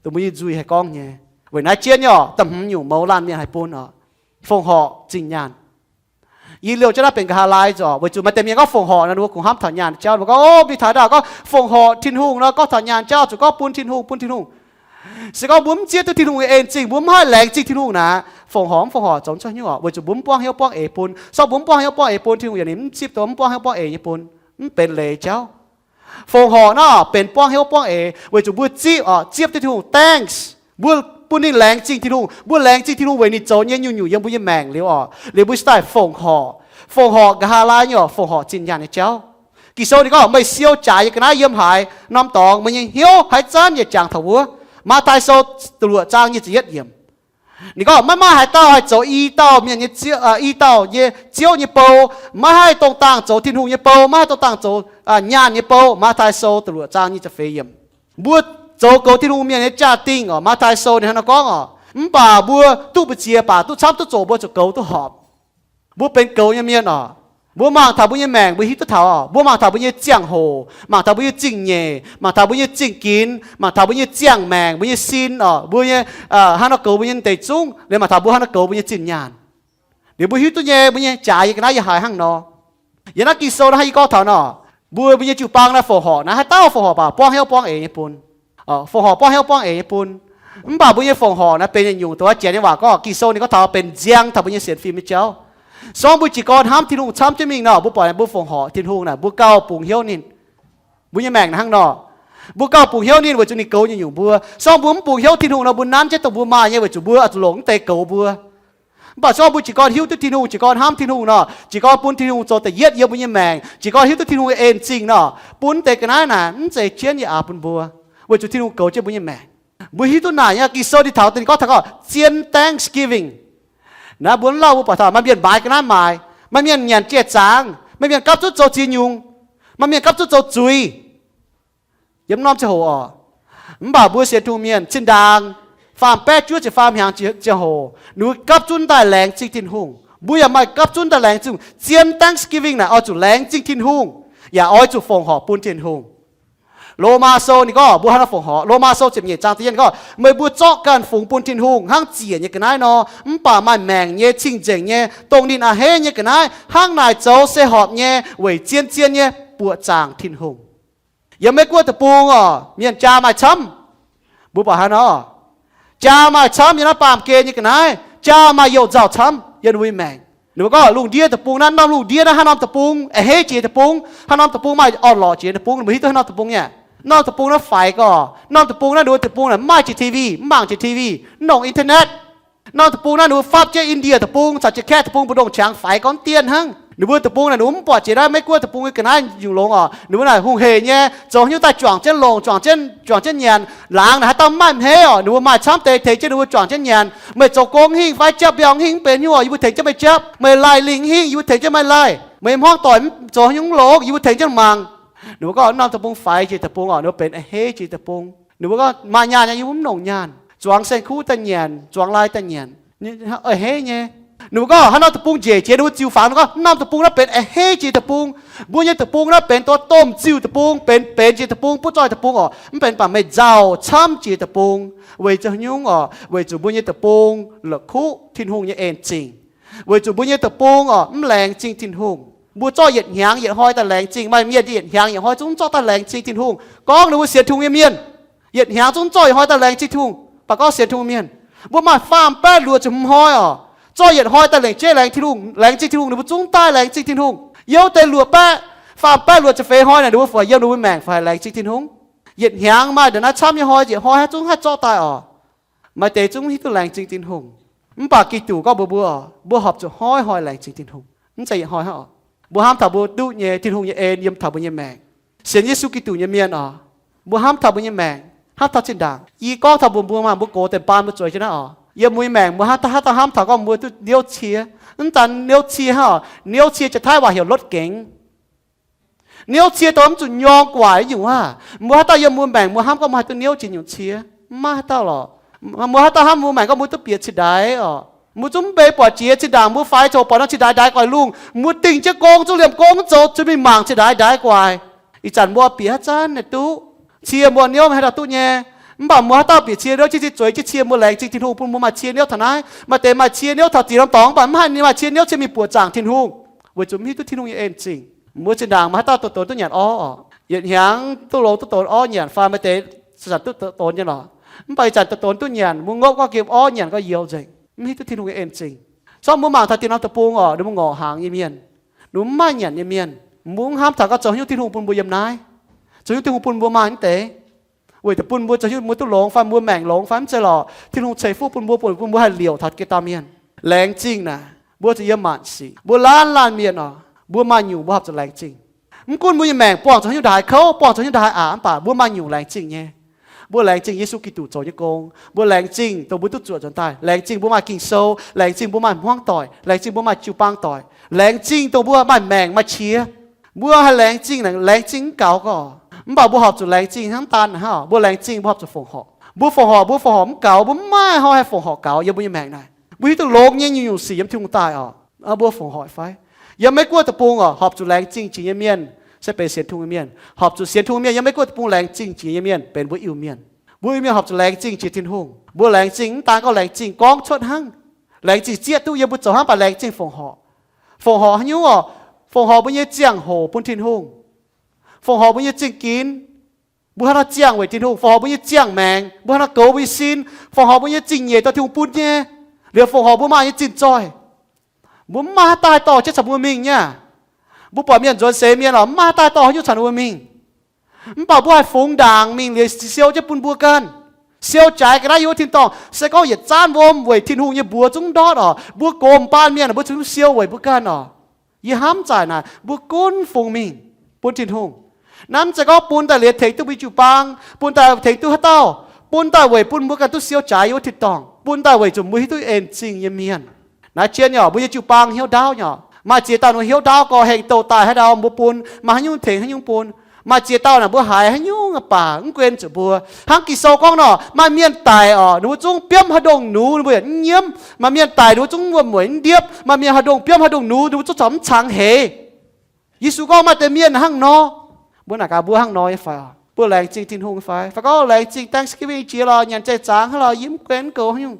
dongh mbuo nyei nzuih haih gorngv nyei. Weic naaiv jienv nyei oc, da'hmz nyungc mouz laanh mienh haih bun oc, fongc horc zinh nyaanh. Yie liouh jienv naaiv benx nqa'haav laai zoc, weic zuqc maaih deix mienh gorngv fongc horc nor, ninh mbuo kungx hnamv taux nyaanh jauv. Ninh mbuo gorngv, O, mingh taux ndau gorngv fongc horc Tin-Hungh nor, gorngv taux nyaanh jauv zuqc gorngv bun Tin-Hungh, bun Tin-Hungh. Se gorngv mbuo mv zieqv duqv Tin-Hungh nyei en zingh, mbuo mv haih laengz zingh Tin-Hungh naaic, fongc horc mv fongc horc zoux mv cuotv hnyouv oc, weic zuqc mbuo mv buangv hnyouv buangv eix bun. Se gorngv mbuo mv buangv hnyouv buangv eix bun Tin-Hungh, yaac ninh mv zipv duqv mv buangv hnyouv buangv eix nyei bun. Mv benx leiz jauv. Fongc horc naaiv benx buangv hnyouv buangv eix, weic zuqc mbuo zipv oc, zipv duqv Tin-Hungh, thanks. Mbuo bun ninh laengz zingh Tin-Hungh, mbuo laengz zingh Tin-Hungh weic ninh zoux nyei nyungc-nyungc yiem mbuo nyei maengc liuz oc, liuz mbuo cingx daaih fongc horc. Fongc horc nqa'haav laai nyei oc, fongc horc zinh nyaanh nyei jauv. Ging-Sou ninh gorngv, Meih siou jaaix yie ga'naaiv yiem haaix norm dorngx, meih nyei hnyouv haaix zanc yaac jangx taux wuov. Matv^taai Sou da'luoqc zaang nyic ziepc yietv yiemc. Ninh gorngv, Maiv maaih haaix dauh haih zoux i dauh mienh nyei ziouv, i dauh nyei ziouv nyei bou. Maiv haih dongh dangh zoux Tin-Hungh nyei bou, maiv haih dongh dangh zoux nyaanh nyei bou. Matv^taai Sou da'luoqc zaang nyic ziepc feix yiemc. Mbuo zoux goux Tin-Hungh mienh nyei jaa-dingh oc, Matv^taai Sou ninh hnangv nor gorngv oc, mv baac mbuo duqv mbu'ziex baac duqv camv duqv zoqc mbuo zuqc goux duqv horpc. Mbuo benx goux nyei mienh oc. Mbuo mangc taux mbuo nyei maengc mbuo hiuv duqv taux oc. Mbuo mangc taux mbuo nyei ziangh hoc, mangc taux mbuo nyei zingh nyeic, mangc taux mbuo nyei zingh ginx, mangc taux mbuo nyei ziangh maengc, mbuo nyei sin oc, mbuo nyei hnangv nor goux mbuo nyei deic zungv, liemh mangc taux mbuo hnangv nor goux mbuo nyei zinh nyaanh. Liuz mbuo hiuv duqv nyei mbuo nyei jaaix yie ga'naaiv yie haiz hnangv nor. Yiem naaiv Ging-Sou naaiv yie gorngv taux nor, mbuo mbuo nyei jiu-baang naaiv fongc horc naaiv haaix dauh fongc horc baac buangv hnyouv buangv eix nyei bun. Fongc horc buangv hnyouv buangv eix nyei bun. Mv baac mbuo nyei fongc horc naaiv benx yietc nyungc dongh wuov janx nyei waac gorngv, Ging-Sou ninh gorngv taux benx nziang taux mbuo nyei sienx fim nyei jauv. Se gorngv mbuo jiez gorn hnamv Tin-Hungh camv jienv mingh nor, mbuo buatc mbuo fongc horc Tin-Hungh naaic, mbuo gauh bungx hnyouv ninh. Mbuo nyei maengc naaic hnangv nor, mbuo gauh bungx hnyouv ninh weic zuqc ninh goux nyungc-nyungc mbuo. Se gorngv mbuo mv bungx hnyouv Tin-Hungh nor, mbuo nanv jienv dongh mbuo maaih nyei weic zuqc mbuo oix zuqc longc mv deix goux mbuo. Mv baac se gorngv mbuo jiez gorn hiuv duqv Tin-Hungh, jiez gorn hnamv Tin-Hungh nor, jiez gorn bun Tin-Hungh zoux da'yietv yiem mbuo nyei maengc, jiez gorn hiuv duqv Tin-Hungh nyei en zingh nor, bun deix ga'naaiv naaic mv zeiz jienv yaac bun mbuo, weic zuqc Tin-Hungh goux jienv mbuo nyei maengc. Mbuo hiuv duqv naaic nyei. Ging-Sou ninh taux da'nyeic gorngv taux gorngv zien thanksgiving. Naaiv mbuo mv lauh mbuo buatc taux maaih mienh maaiz ga'naaiv maaiz, maaih mienh nyanc jiex zaangc, maaih mienh gapv zunv zoux ziex nyungc, maaih mienh gapv zunv zoux zuiz yiem norm ziangh hoc oc. Mv baac mbuo sienx Tin-Hungh mienh zinh ndaangc faam-baeqv juov ziepc faam hnyangx ziangh hoc, ninh mbuo gapv zunv daaih laengz zingh Tin-Hungh. Mbuo yaac maaih gapv zunv daaih laengz zingh. Zien thanksgiving naaic oix zuqc laengz zingh Tin-Hungh, yaac oix zuqc fongc horc bun Tin-Hungh. Lomaa Sou ninh gorngv mbuo haaix nor fongc horc? Lomaa Sou ziepc nyeic zaang da'yietv gorngv, meih mbuo zorqv ganh fungx bun Tin-Hungh hnangv ziec nyei ga'naaiv nor, mv baac maaih maengc nyei, cing-nzengc nyei, dongh ninh a'hneiv nyei ga'naaiv, hnangv naaic zoux se horpc nyei, weic zien-zien nyei buoqc zaangc Tin-Hungh. Yiem Meiv Guoqv deic-bung oc, mienh jaa maaih camv. Mbuo buatc haaix nor? Jaa maaih camv yiem naaiv baamh gen nyei ga'naaiv, jaa maaih youh nzauh camv yiem ninh mbuo nyei maengc. Ninh mbuo gorngv lungh ndiev deic-bung naaiv, norm lungh ndiev naaiv haaix norm deic-bung a'hneiv jiex deic-bung, haaix norm deic-bung maaih orn-lorqc jiex deic-bung, ninh mbuo hiuv duqv haaix norm deic-bung nyei? Norm deic-bung naaiv faix gorx, norm deic-bung naaiv ninh mbuo deic-bung naaic mv maaih jiex T V, mv mangc jiex T V, mv nongc internet. Norm deic-bung naaiv ninh mbuo fapv jienv India deic-bung caux Japan deic-bung mbu'ndongx qangx faix gorngv dien hnangv. Ninh mbuo deic-bung naaic ninh mbuo mv buatc jiex naaiv Meiv Guoqv deic-bung nyei ga'naaiv nyungc longx oc. Ninh mbuo naaic hungh heic nyei, zoux haaix nyungc daaih juangc jienv longc, juangc jienv, juangc jienv nyanc. Laangz naaic haaix dauh mv maaih hmeiv oc, ninh mbuo maaih camv deix tengx jienv ninh mbuo juangc jienv nyanc. Meih zoux gong hingh fai jauv mbiauz hingh mv benx hnyouv, yie mbuo tengx jienv meih jauv. Meih laih lingh hingh, yie mbuo tengx jienv meih laih. Meih hmuangv doic zoux haaix nyungc longx, yie mbuo tengx jienv mangc. Ninh mbuo gorngv norm deic-bung faix jiex deic-bung oc, ninh mbuo benx a'hneiv jiex deic-bung. Ninh mbuo gorngv maaih nyaanh nyei, yie mbuo mv nongc nyaanh, zuangx saeng-kuv daaih nyanc, zuangx lai daaih nyanc, a'hneiv nyei. Ninh mbuo gorngv haaix norm deic-bung njiec jiex, ninh mbuo ziux fangx ninh gorngv norm deic-bung naaiv benx a'hneiv jiex deic-bung. Mbuo nyei deic-bung naaiv benx doqc domh ziuh deic-bung, benx benx jiex deic-bung, butv zoih deic-bung oc, mv benx baac meih nzauh camv jiex deic-bung. Weic zuqc haaix nyungc oc? Weic zuqc mbuo nyei deic-bung la'kuqv Tin-Hungh nyei en zingh. Weic zuqc mbuo nyei deic-bung oc mv laengz zingh Tin-Hungh. Mbuo zorqv yietc hnyangx yietc hnoi daaih laengz zingh. Maaih mienh yietc hnyangx yietc hnoi zungv zorqv daaih laengz zingh Tin-Hungh, gorngv ninh mbuo sienx Tin-Hungh nyei mienh. Yietc hnyangx zungv zorqv yietc hnoi daaih laengz zingh Tin-Hungh, baac gorngv sienx Tin-Hungh mienh. Mbuo maaih faam-baeqv luoqc ziepc hmz hnoi oc, zorqv yietc hnoi daaih lengc jeiv laengz Tin-Hungh, laengz zingh Tin-Hungh, ninh mbuo zungv daaih laengz zingh Tin-Hungh. Youv deix luoqc baeqv, faam-baeqv luoqc ziepc feix hnoi naaic, ninh mbuo fai yiem ninh mbuo maengc fai laengz zingh Tin-Hungh? Yietc hnyangx maaih ndongc naaiv camv nyei hnoi, yietc hnoi haaix zungv haih zorqv daaih oc. Maaih deix zungv hiuv duqv laengz zingh Tin-Hungh. Mv baac Giduc gorngv mbuox mbuo oc, mbuo horpc zuqc hnoi-hnoi laengz zingh Tin-Hungh, mv zeiz yietc hnoi hnangv oc. Mbuo hnamv taux mbuo duqv nyei Tin-Hungh nyei en yiem taux mbuo nyei maengc. Sienx Yesu Giduc nyei mienh oc, mbuo hnamv taux mbuo nyei maengc, hnamv taux zinh ndaangc. Yie gorngv taux mbuo, mbuo maaih mbuo gox deix baan mbuo zueiz jienv naaiv oc. Yiem mbuo nyei maengc mbuo hnamv taux, hnamv taux, hnamv taux gorngv mbuo duqv niouv cie. Mv daan niouv cie hnangv oc, niouv cie jiex Taiv waac heuc รถเก๋ง. Niouv cie dongh mv zuqc nyorng guaic nyungc aav. Mbuo haaix dauh yiem mbuo maengc mbuo hnamv gorngv mbuo haih duqv niouv jiex nyungc cie? Mv maaih haaix dauh lorqc. Mbuo haaix dauh hnamv mbuo maengc gorngv mbuo duqv bieqc cie ndaix oc? Mbuo zungv mv bei buatc jiex zinh ndaangc mbuo faix coc buatc norm cie ndaix ndaix guaic lungh, mbuo dingh jienv gong zungv liemh gong zouv zuqc mingh mangc cie ndaix ndaix guaic. Ih zanc mbuo bieqc haaix zanc naaic duqv cie, mbuo niouv maiv haaix dauh duqv nyei. Mv baac mbuo haaix dauh bieqc cie niouv jienv, zueiz jienv cie, mbuo laengz zingh Tin-Hungh bun mbuo maaih cie niouv taux naaiv. Maaih deix maaih cie niouv taux ziex norm dorngx, mv baac mv haih maaih cie niouv cie mingh buoqc zaangc Tin-Hungh, weic zuqc mv hiuv duqv Tin-Hungh nyei en zingh. Mbuo zinh ndaangc mbuo haaix dauh donx donx duqv nyanc orv oc? Yietc hnyangx duqv longx duqv donx orv nyanc fai maaih deix zanc-zanc duqv donx nyei lorqc. Mv baac ih zanc donx donx duqv nyanc, mbuo ngopv gorngv gem orv nyanc gorngv youz nzengc, mv hiuv duqv Tin-Hungh nyei en zingh. Corc mbuo mangc taux dinh norm deic-bung oc, ninh mbuo ngorc hnaangx nyei mienh, ninh mbuo mv maaih nyanc nyei mienh, mbuo mv hnamv taux gorngv zoux haaix nyungc Tin-Hungh bun mbuo yiem naaiv, zoux haaix nyungc Tin-Hungh bun mbuo maaih mv deix. Weic zuqc bun mbuo zoux haaix nyungc mbuo duqv longx fai mbuo maengc longx fai mv zeiz lorqc, Tin-Hungh ceix fuqv bun mbuo, bun mbuo haih liouc taux geh dauh mienh. Laengz zingh naaic, mbuo zuqc yiem maanc sic. Mbuo laanh laanh mienh oc, mbuo maaih nyungc mbuo horpc zuqc laengz zingh. Mv gunv mbuo nyei maengc buangh zuqc haaix nyungc ndaaih kouv, buangh zuqc haaix nyungc ndaaih aqc, mv baac mbuo maaih nyungc laengz zingh nyei. Mbuo laengz zingh Yesu Giduc zoux nyei gong. Mbuo laengz zingh dongh mbuo duqv zuoqc nzuonx daaih. Laengz zingh mbuo maaih Ging-Sou. Laengz zingh mbuo maaih hmuangv doic. Laengz zingh mbuo maaih jiu-baang doic. Laengz zingh dongh mbuo maaih maengc maaih qiex. Mbuo haih laengz zingh, laengz zingh mv gaux gorqv. Mv baac mbuo horpc zuqc laengz zingh hnangv daan hnangv. Mbuo laengz zingh mbuo horpc zuqc fongc horc. Mbuo fongc horc, mbuo fongc horc mv gaux, mbuo mv maaih hnoi haih fongc horc gaux yiem mbuo nyei maengc naaic. Mbuo hiuv duqv longx nyei nyungc-nyungc sic yiem Tin-Hungh daaih oc. Mbuo fongc horc fai? Yiem Meiv Guoqv deic-bung oc, horpc zuqc laengz zingh jiex nyei mienh se benx sienx Tin-Hungh nyei mienh. Horpc zuqc sienx Tin-Hungh mienh yiem Meiv Guoqv deic-bung laengz zingh jiex nyei mienh benx mbuo Iu-Mienh. Mbuo Iu-Mienh horpc zuqc laengz zingh jiex Tin-Hungh. Mbuo laengz zingh mv daan gorngv laengz zingh gorngv cuotv hnangv. Laengz zingh zieqv duqv yiem mbuo zoux hnangv, mv baac laengz zingh fongc horc. Fongc horc haaix nyungc oc? Fongc horc mbuo nyei ziangh hoc bun Tin-Hungh. Fongc horc mbuo nyei zingh ginx. Mbuo haaix nor ziangh weic Tin-Hungh? Fongc horc mbuo nyei ziangh maengc. Mbuo haaix nor goux mbuo nyei sin? Fongc horc mbuo nyei zingh nyeic dorh Tin-Hungh bun nyei. Liuz fongc horc mbuo maaih nyei zingh zoih. Mbuo mv maaih haaix dauh haih dorh jienv caux mbuo mingh nyei. Mbuo buatc mienh nzuonx seix mienh oc, mv maaih haaix dauh haih dorh haaix nyungc caux ninh mbuo mingh. Mv baac mbuo haih fungx ndaangc mingh liuz siou jienv bun mbuo ganh. Siou jaaix ga'naaiv yiem wuov tin-dorngh. Se gorngv yietc zaanv wuom weic Tin-Hungh nyei mbuox zungv ndortv oc, mbuo gox m'baan mienh mbuo cingx duqv siou weic mbuo ganh oc. Yie hnamv zaaic naaic mbuo gunv fungx mingh bun Tin-Hungh. Naaiv mv zeiz gorngv bun daaih liuz tengx duqv mbuo jiu-baang, bun daaih tengx duqv haaix dauh, bun daaih weic bun mbuo ganh duqv siou jaaix yiem wuov tin-dorngh, bun daaih weic zuqc mbuo hiuv duqv en zingh nyei mienh. Naaiv jien nyei oc, mbuo nyei jiu-baang hnyouv ndaauv nyei oc. Maaih ziex dauh ninh hnyouv ndaauv gorx, hengx douh daaih haaix ndau mbuo bun, maaih haaix nyungc tengx haaix nyungc bun. Maaih ziex dauh naaic mbuo haiz haaix nyungc baac mv guen zuqc mbuo. Hnangv Ging-Sou gorngv nor, maaih mienh daic oc, ninh mbuo zungv biomv haaix ndongh nux ninh mbuo yaac mv nyiemv. Maaih mienh daic ninh mbuo zungv wuom-mueic mv ndiepv. Maaih mienh haaix ndongh biomv haaix ndongh nux ninh mbuo zungv corc mv cangx heix. Yesu gorngv maaih deix mienh hnangv nor. Mbuo naaic gaax mbuo hnangv nor nyei fai? Mbuo laengz zingh Tin-Hungh nyei fai? Fai gorngv laengz zingh Thanksgiving jiex lorqc, nyanc jai zaangc hnangv lorqc, yie mv guen mv goux haaix nyungc,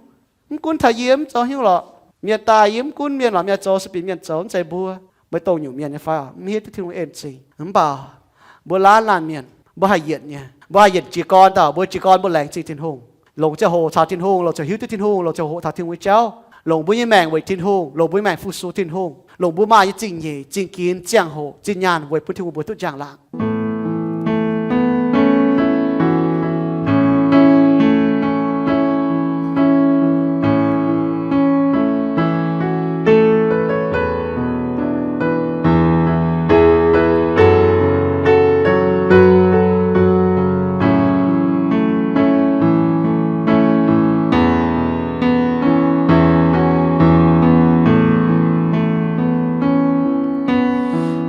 mv gunv taux yie mv zoux haaix nyungc lorqc. Mienh daaih yie mv gunv, mienh lorqc, mienh zoux se bieqc mienh zoux, mv zeiz mbuo. Mbuo dongh nyungc mienh nyei fai? Mv hiuv duqv Tin-Hungh en zingh. Mv baac mbuo laanh laanh mienh, mbuo haih yienc nyei, mbuo haih yienc jiez gorn daaih, mbuo jiez gorn mbuo laengz zingh Tin-Hungh, longc ziangh hoc caux Tin-Hungh, longc ziangh hoc hiuv duqv Tin-Hungh, longc ziangh hoc taux Tin-Hungh nyei jauv, longc mbuo nyei maengc weic Tin-Hungh, longc mbuo nyei maengc fu-sux Tin-Hungh, longc mbuo maaih nyei zingh nyeic, zingh ginx, ziangh hoc, zinh nyaanh weic bun Tin-Hungh mbuo duqv njang-laangc.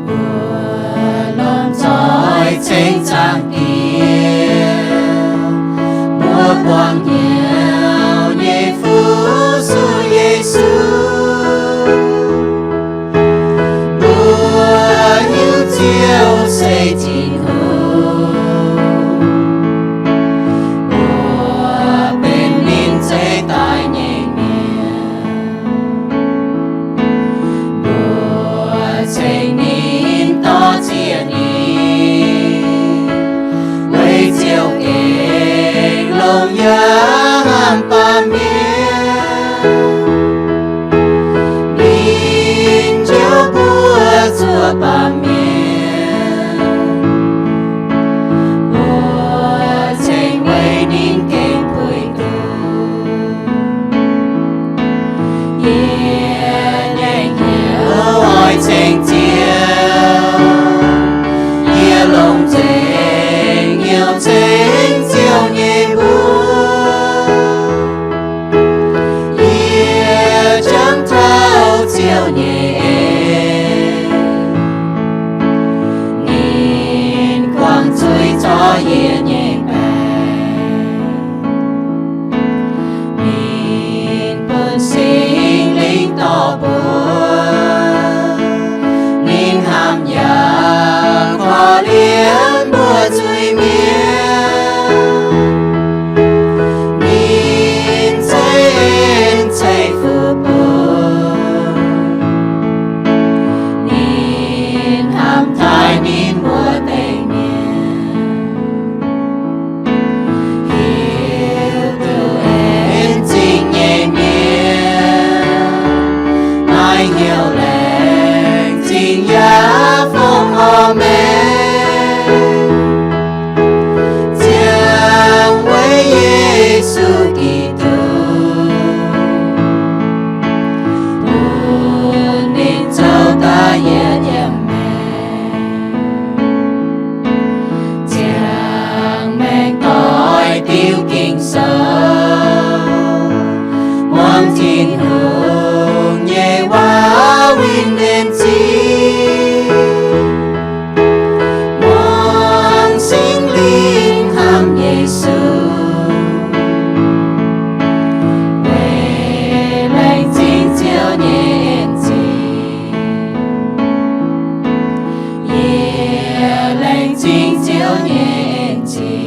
Mbuo lomh nzoih ceng Zaangc Diex, mbuo buangh hnyouv nyei fu-sux Yesu. Mbuo hiuv Ziouv se Tin-Hungh, mbuo benx ninh zeix daaih nyei mienh. Mbuo ceng ninh, dorh ziec ninh, weic Ziouv gengh longx yaac hnamv baamh mienh. Ninh njoux mbuo zuov baamh mienh, mbuo ceng weic ninh gengh puix duqv. Yie nyei hnyouv oix ceng Ziouv, yie longc nzengc hnyouv ceng Ziouv nyei mbuox. Yie jangx taux Ziouv nyei en, ninh guangc zuiz zorc yie nyei baengc. Ninh bun Singx Lingh dorh mbuo, ninh hnamv yaac korv-lienh mbuo zuiz-mienh. Ninh ceix en ceix fuqv bun, ninh hnamv taaih ninh mbuo deix mienh. Hiuv duqv en zingh nyei mienh, maaih hnyouv laengz zingh yaac fongc horc maengc, ziangh weic Yesu Giduc, bun ninh zoux daaih yietc nyungc maengc. Ziangh maengc doix diuc Ging-Sou, muangx Tin-Hungh nyei waac winh en zingh, muangx Singx Lingh hnamv Yesu, weic laengz zingh Ziouv nyei en zingh. Yie laengz zingh Ziouv nyei en zingh.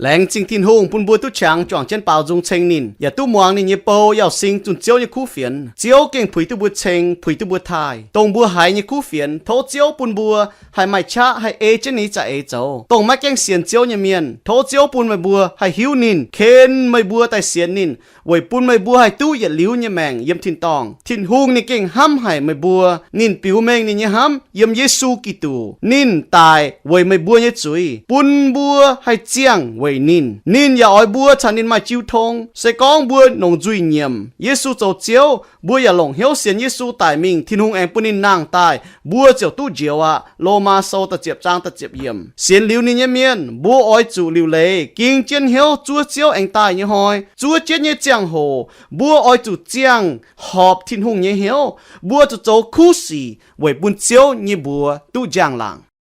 Laengz zingh Tin-Hungh bun mbuo duqv qangx juangc jienv baaux nzung ceng ninh, yaac duqv muangx ninh nyei bou yauh sing zunh Ziouv nyei kuv fienx. Ziouv gengh puix duqv mbuo ceng, puix duqv mbuo taaih, dongh mbuo haiz nyei kuv fienx. Tov Ziouv bun mbuo haih maaih qaqv haih ei jienv ninh za'eix zoux, dongh maiv gaengh sienx Ziouv nyei mienh. Tov Ziouv bun meih mbuo haih hiuv ninh, ken meih mbuo daaih sienx ninh, weic bun meih mbuo haih duqv yietc liuz nyei maengc yiem tin-dorngh. Tin-Hungh ninh gengh hnamv haic meih mbuo. Ninh biux mengh ninh nyei hnamv yiem Yesu Giduc. Ninh daic weic meih mbuo nyei zuiz, bun mbuo haih ziangh weic ninh. Ninh yaac oix mbuo caux ninh maaih jiu tong. Se gorngv mbuo longc nzuih nyiemc Yesu zoux Ziouv, mbuo yaac longc hnyouv sienx Yesu daic mingh, Tin-Hungh aengx bun ninh nangh daaih, mbuo ziouc duqv njoux aqv. Lomaa Sou da'ziepc zaang da'ziepc yiemc. Sienx liuz ninh nyei mienh, mbuo oix zuqc liuc leiz, ging jienv hnyouv zuov Ziouv aengx daaih nyei hnoi. Zuov jienv nyei ziangh hoc mbuo oix zuqc ziangh horpc Tin-Hungh nyei hnyouv. Mbuo zuqc zoux kuv sic weic bun Ziouv nyei mbuox duqv njang-laangc.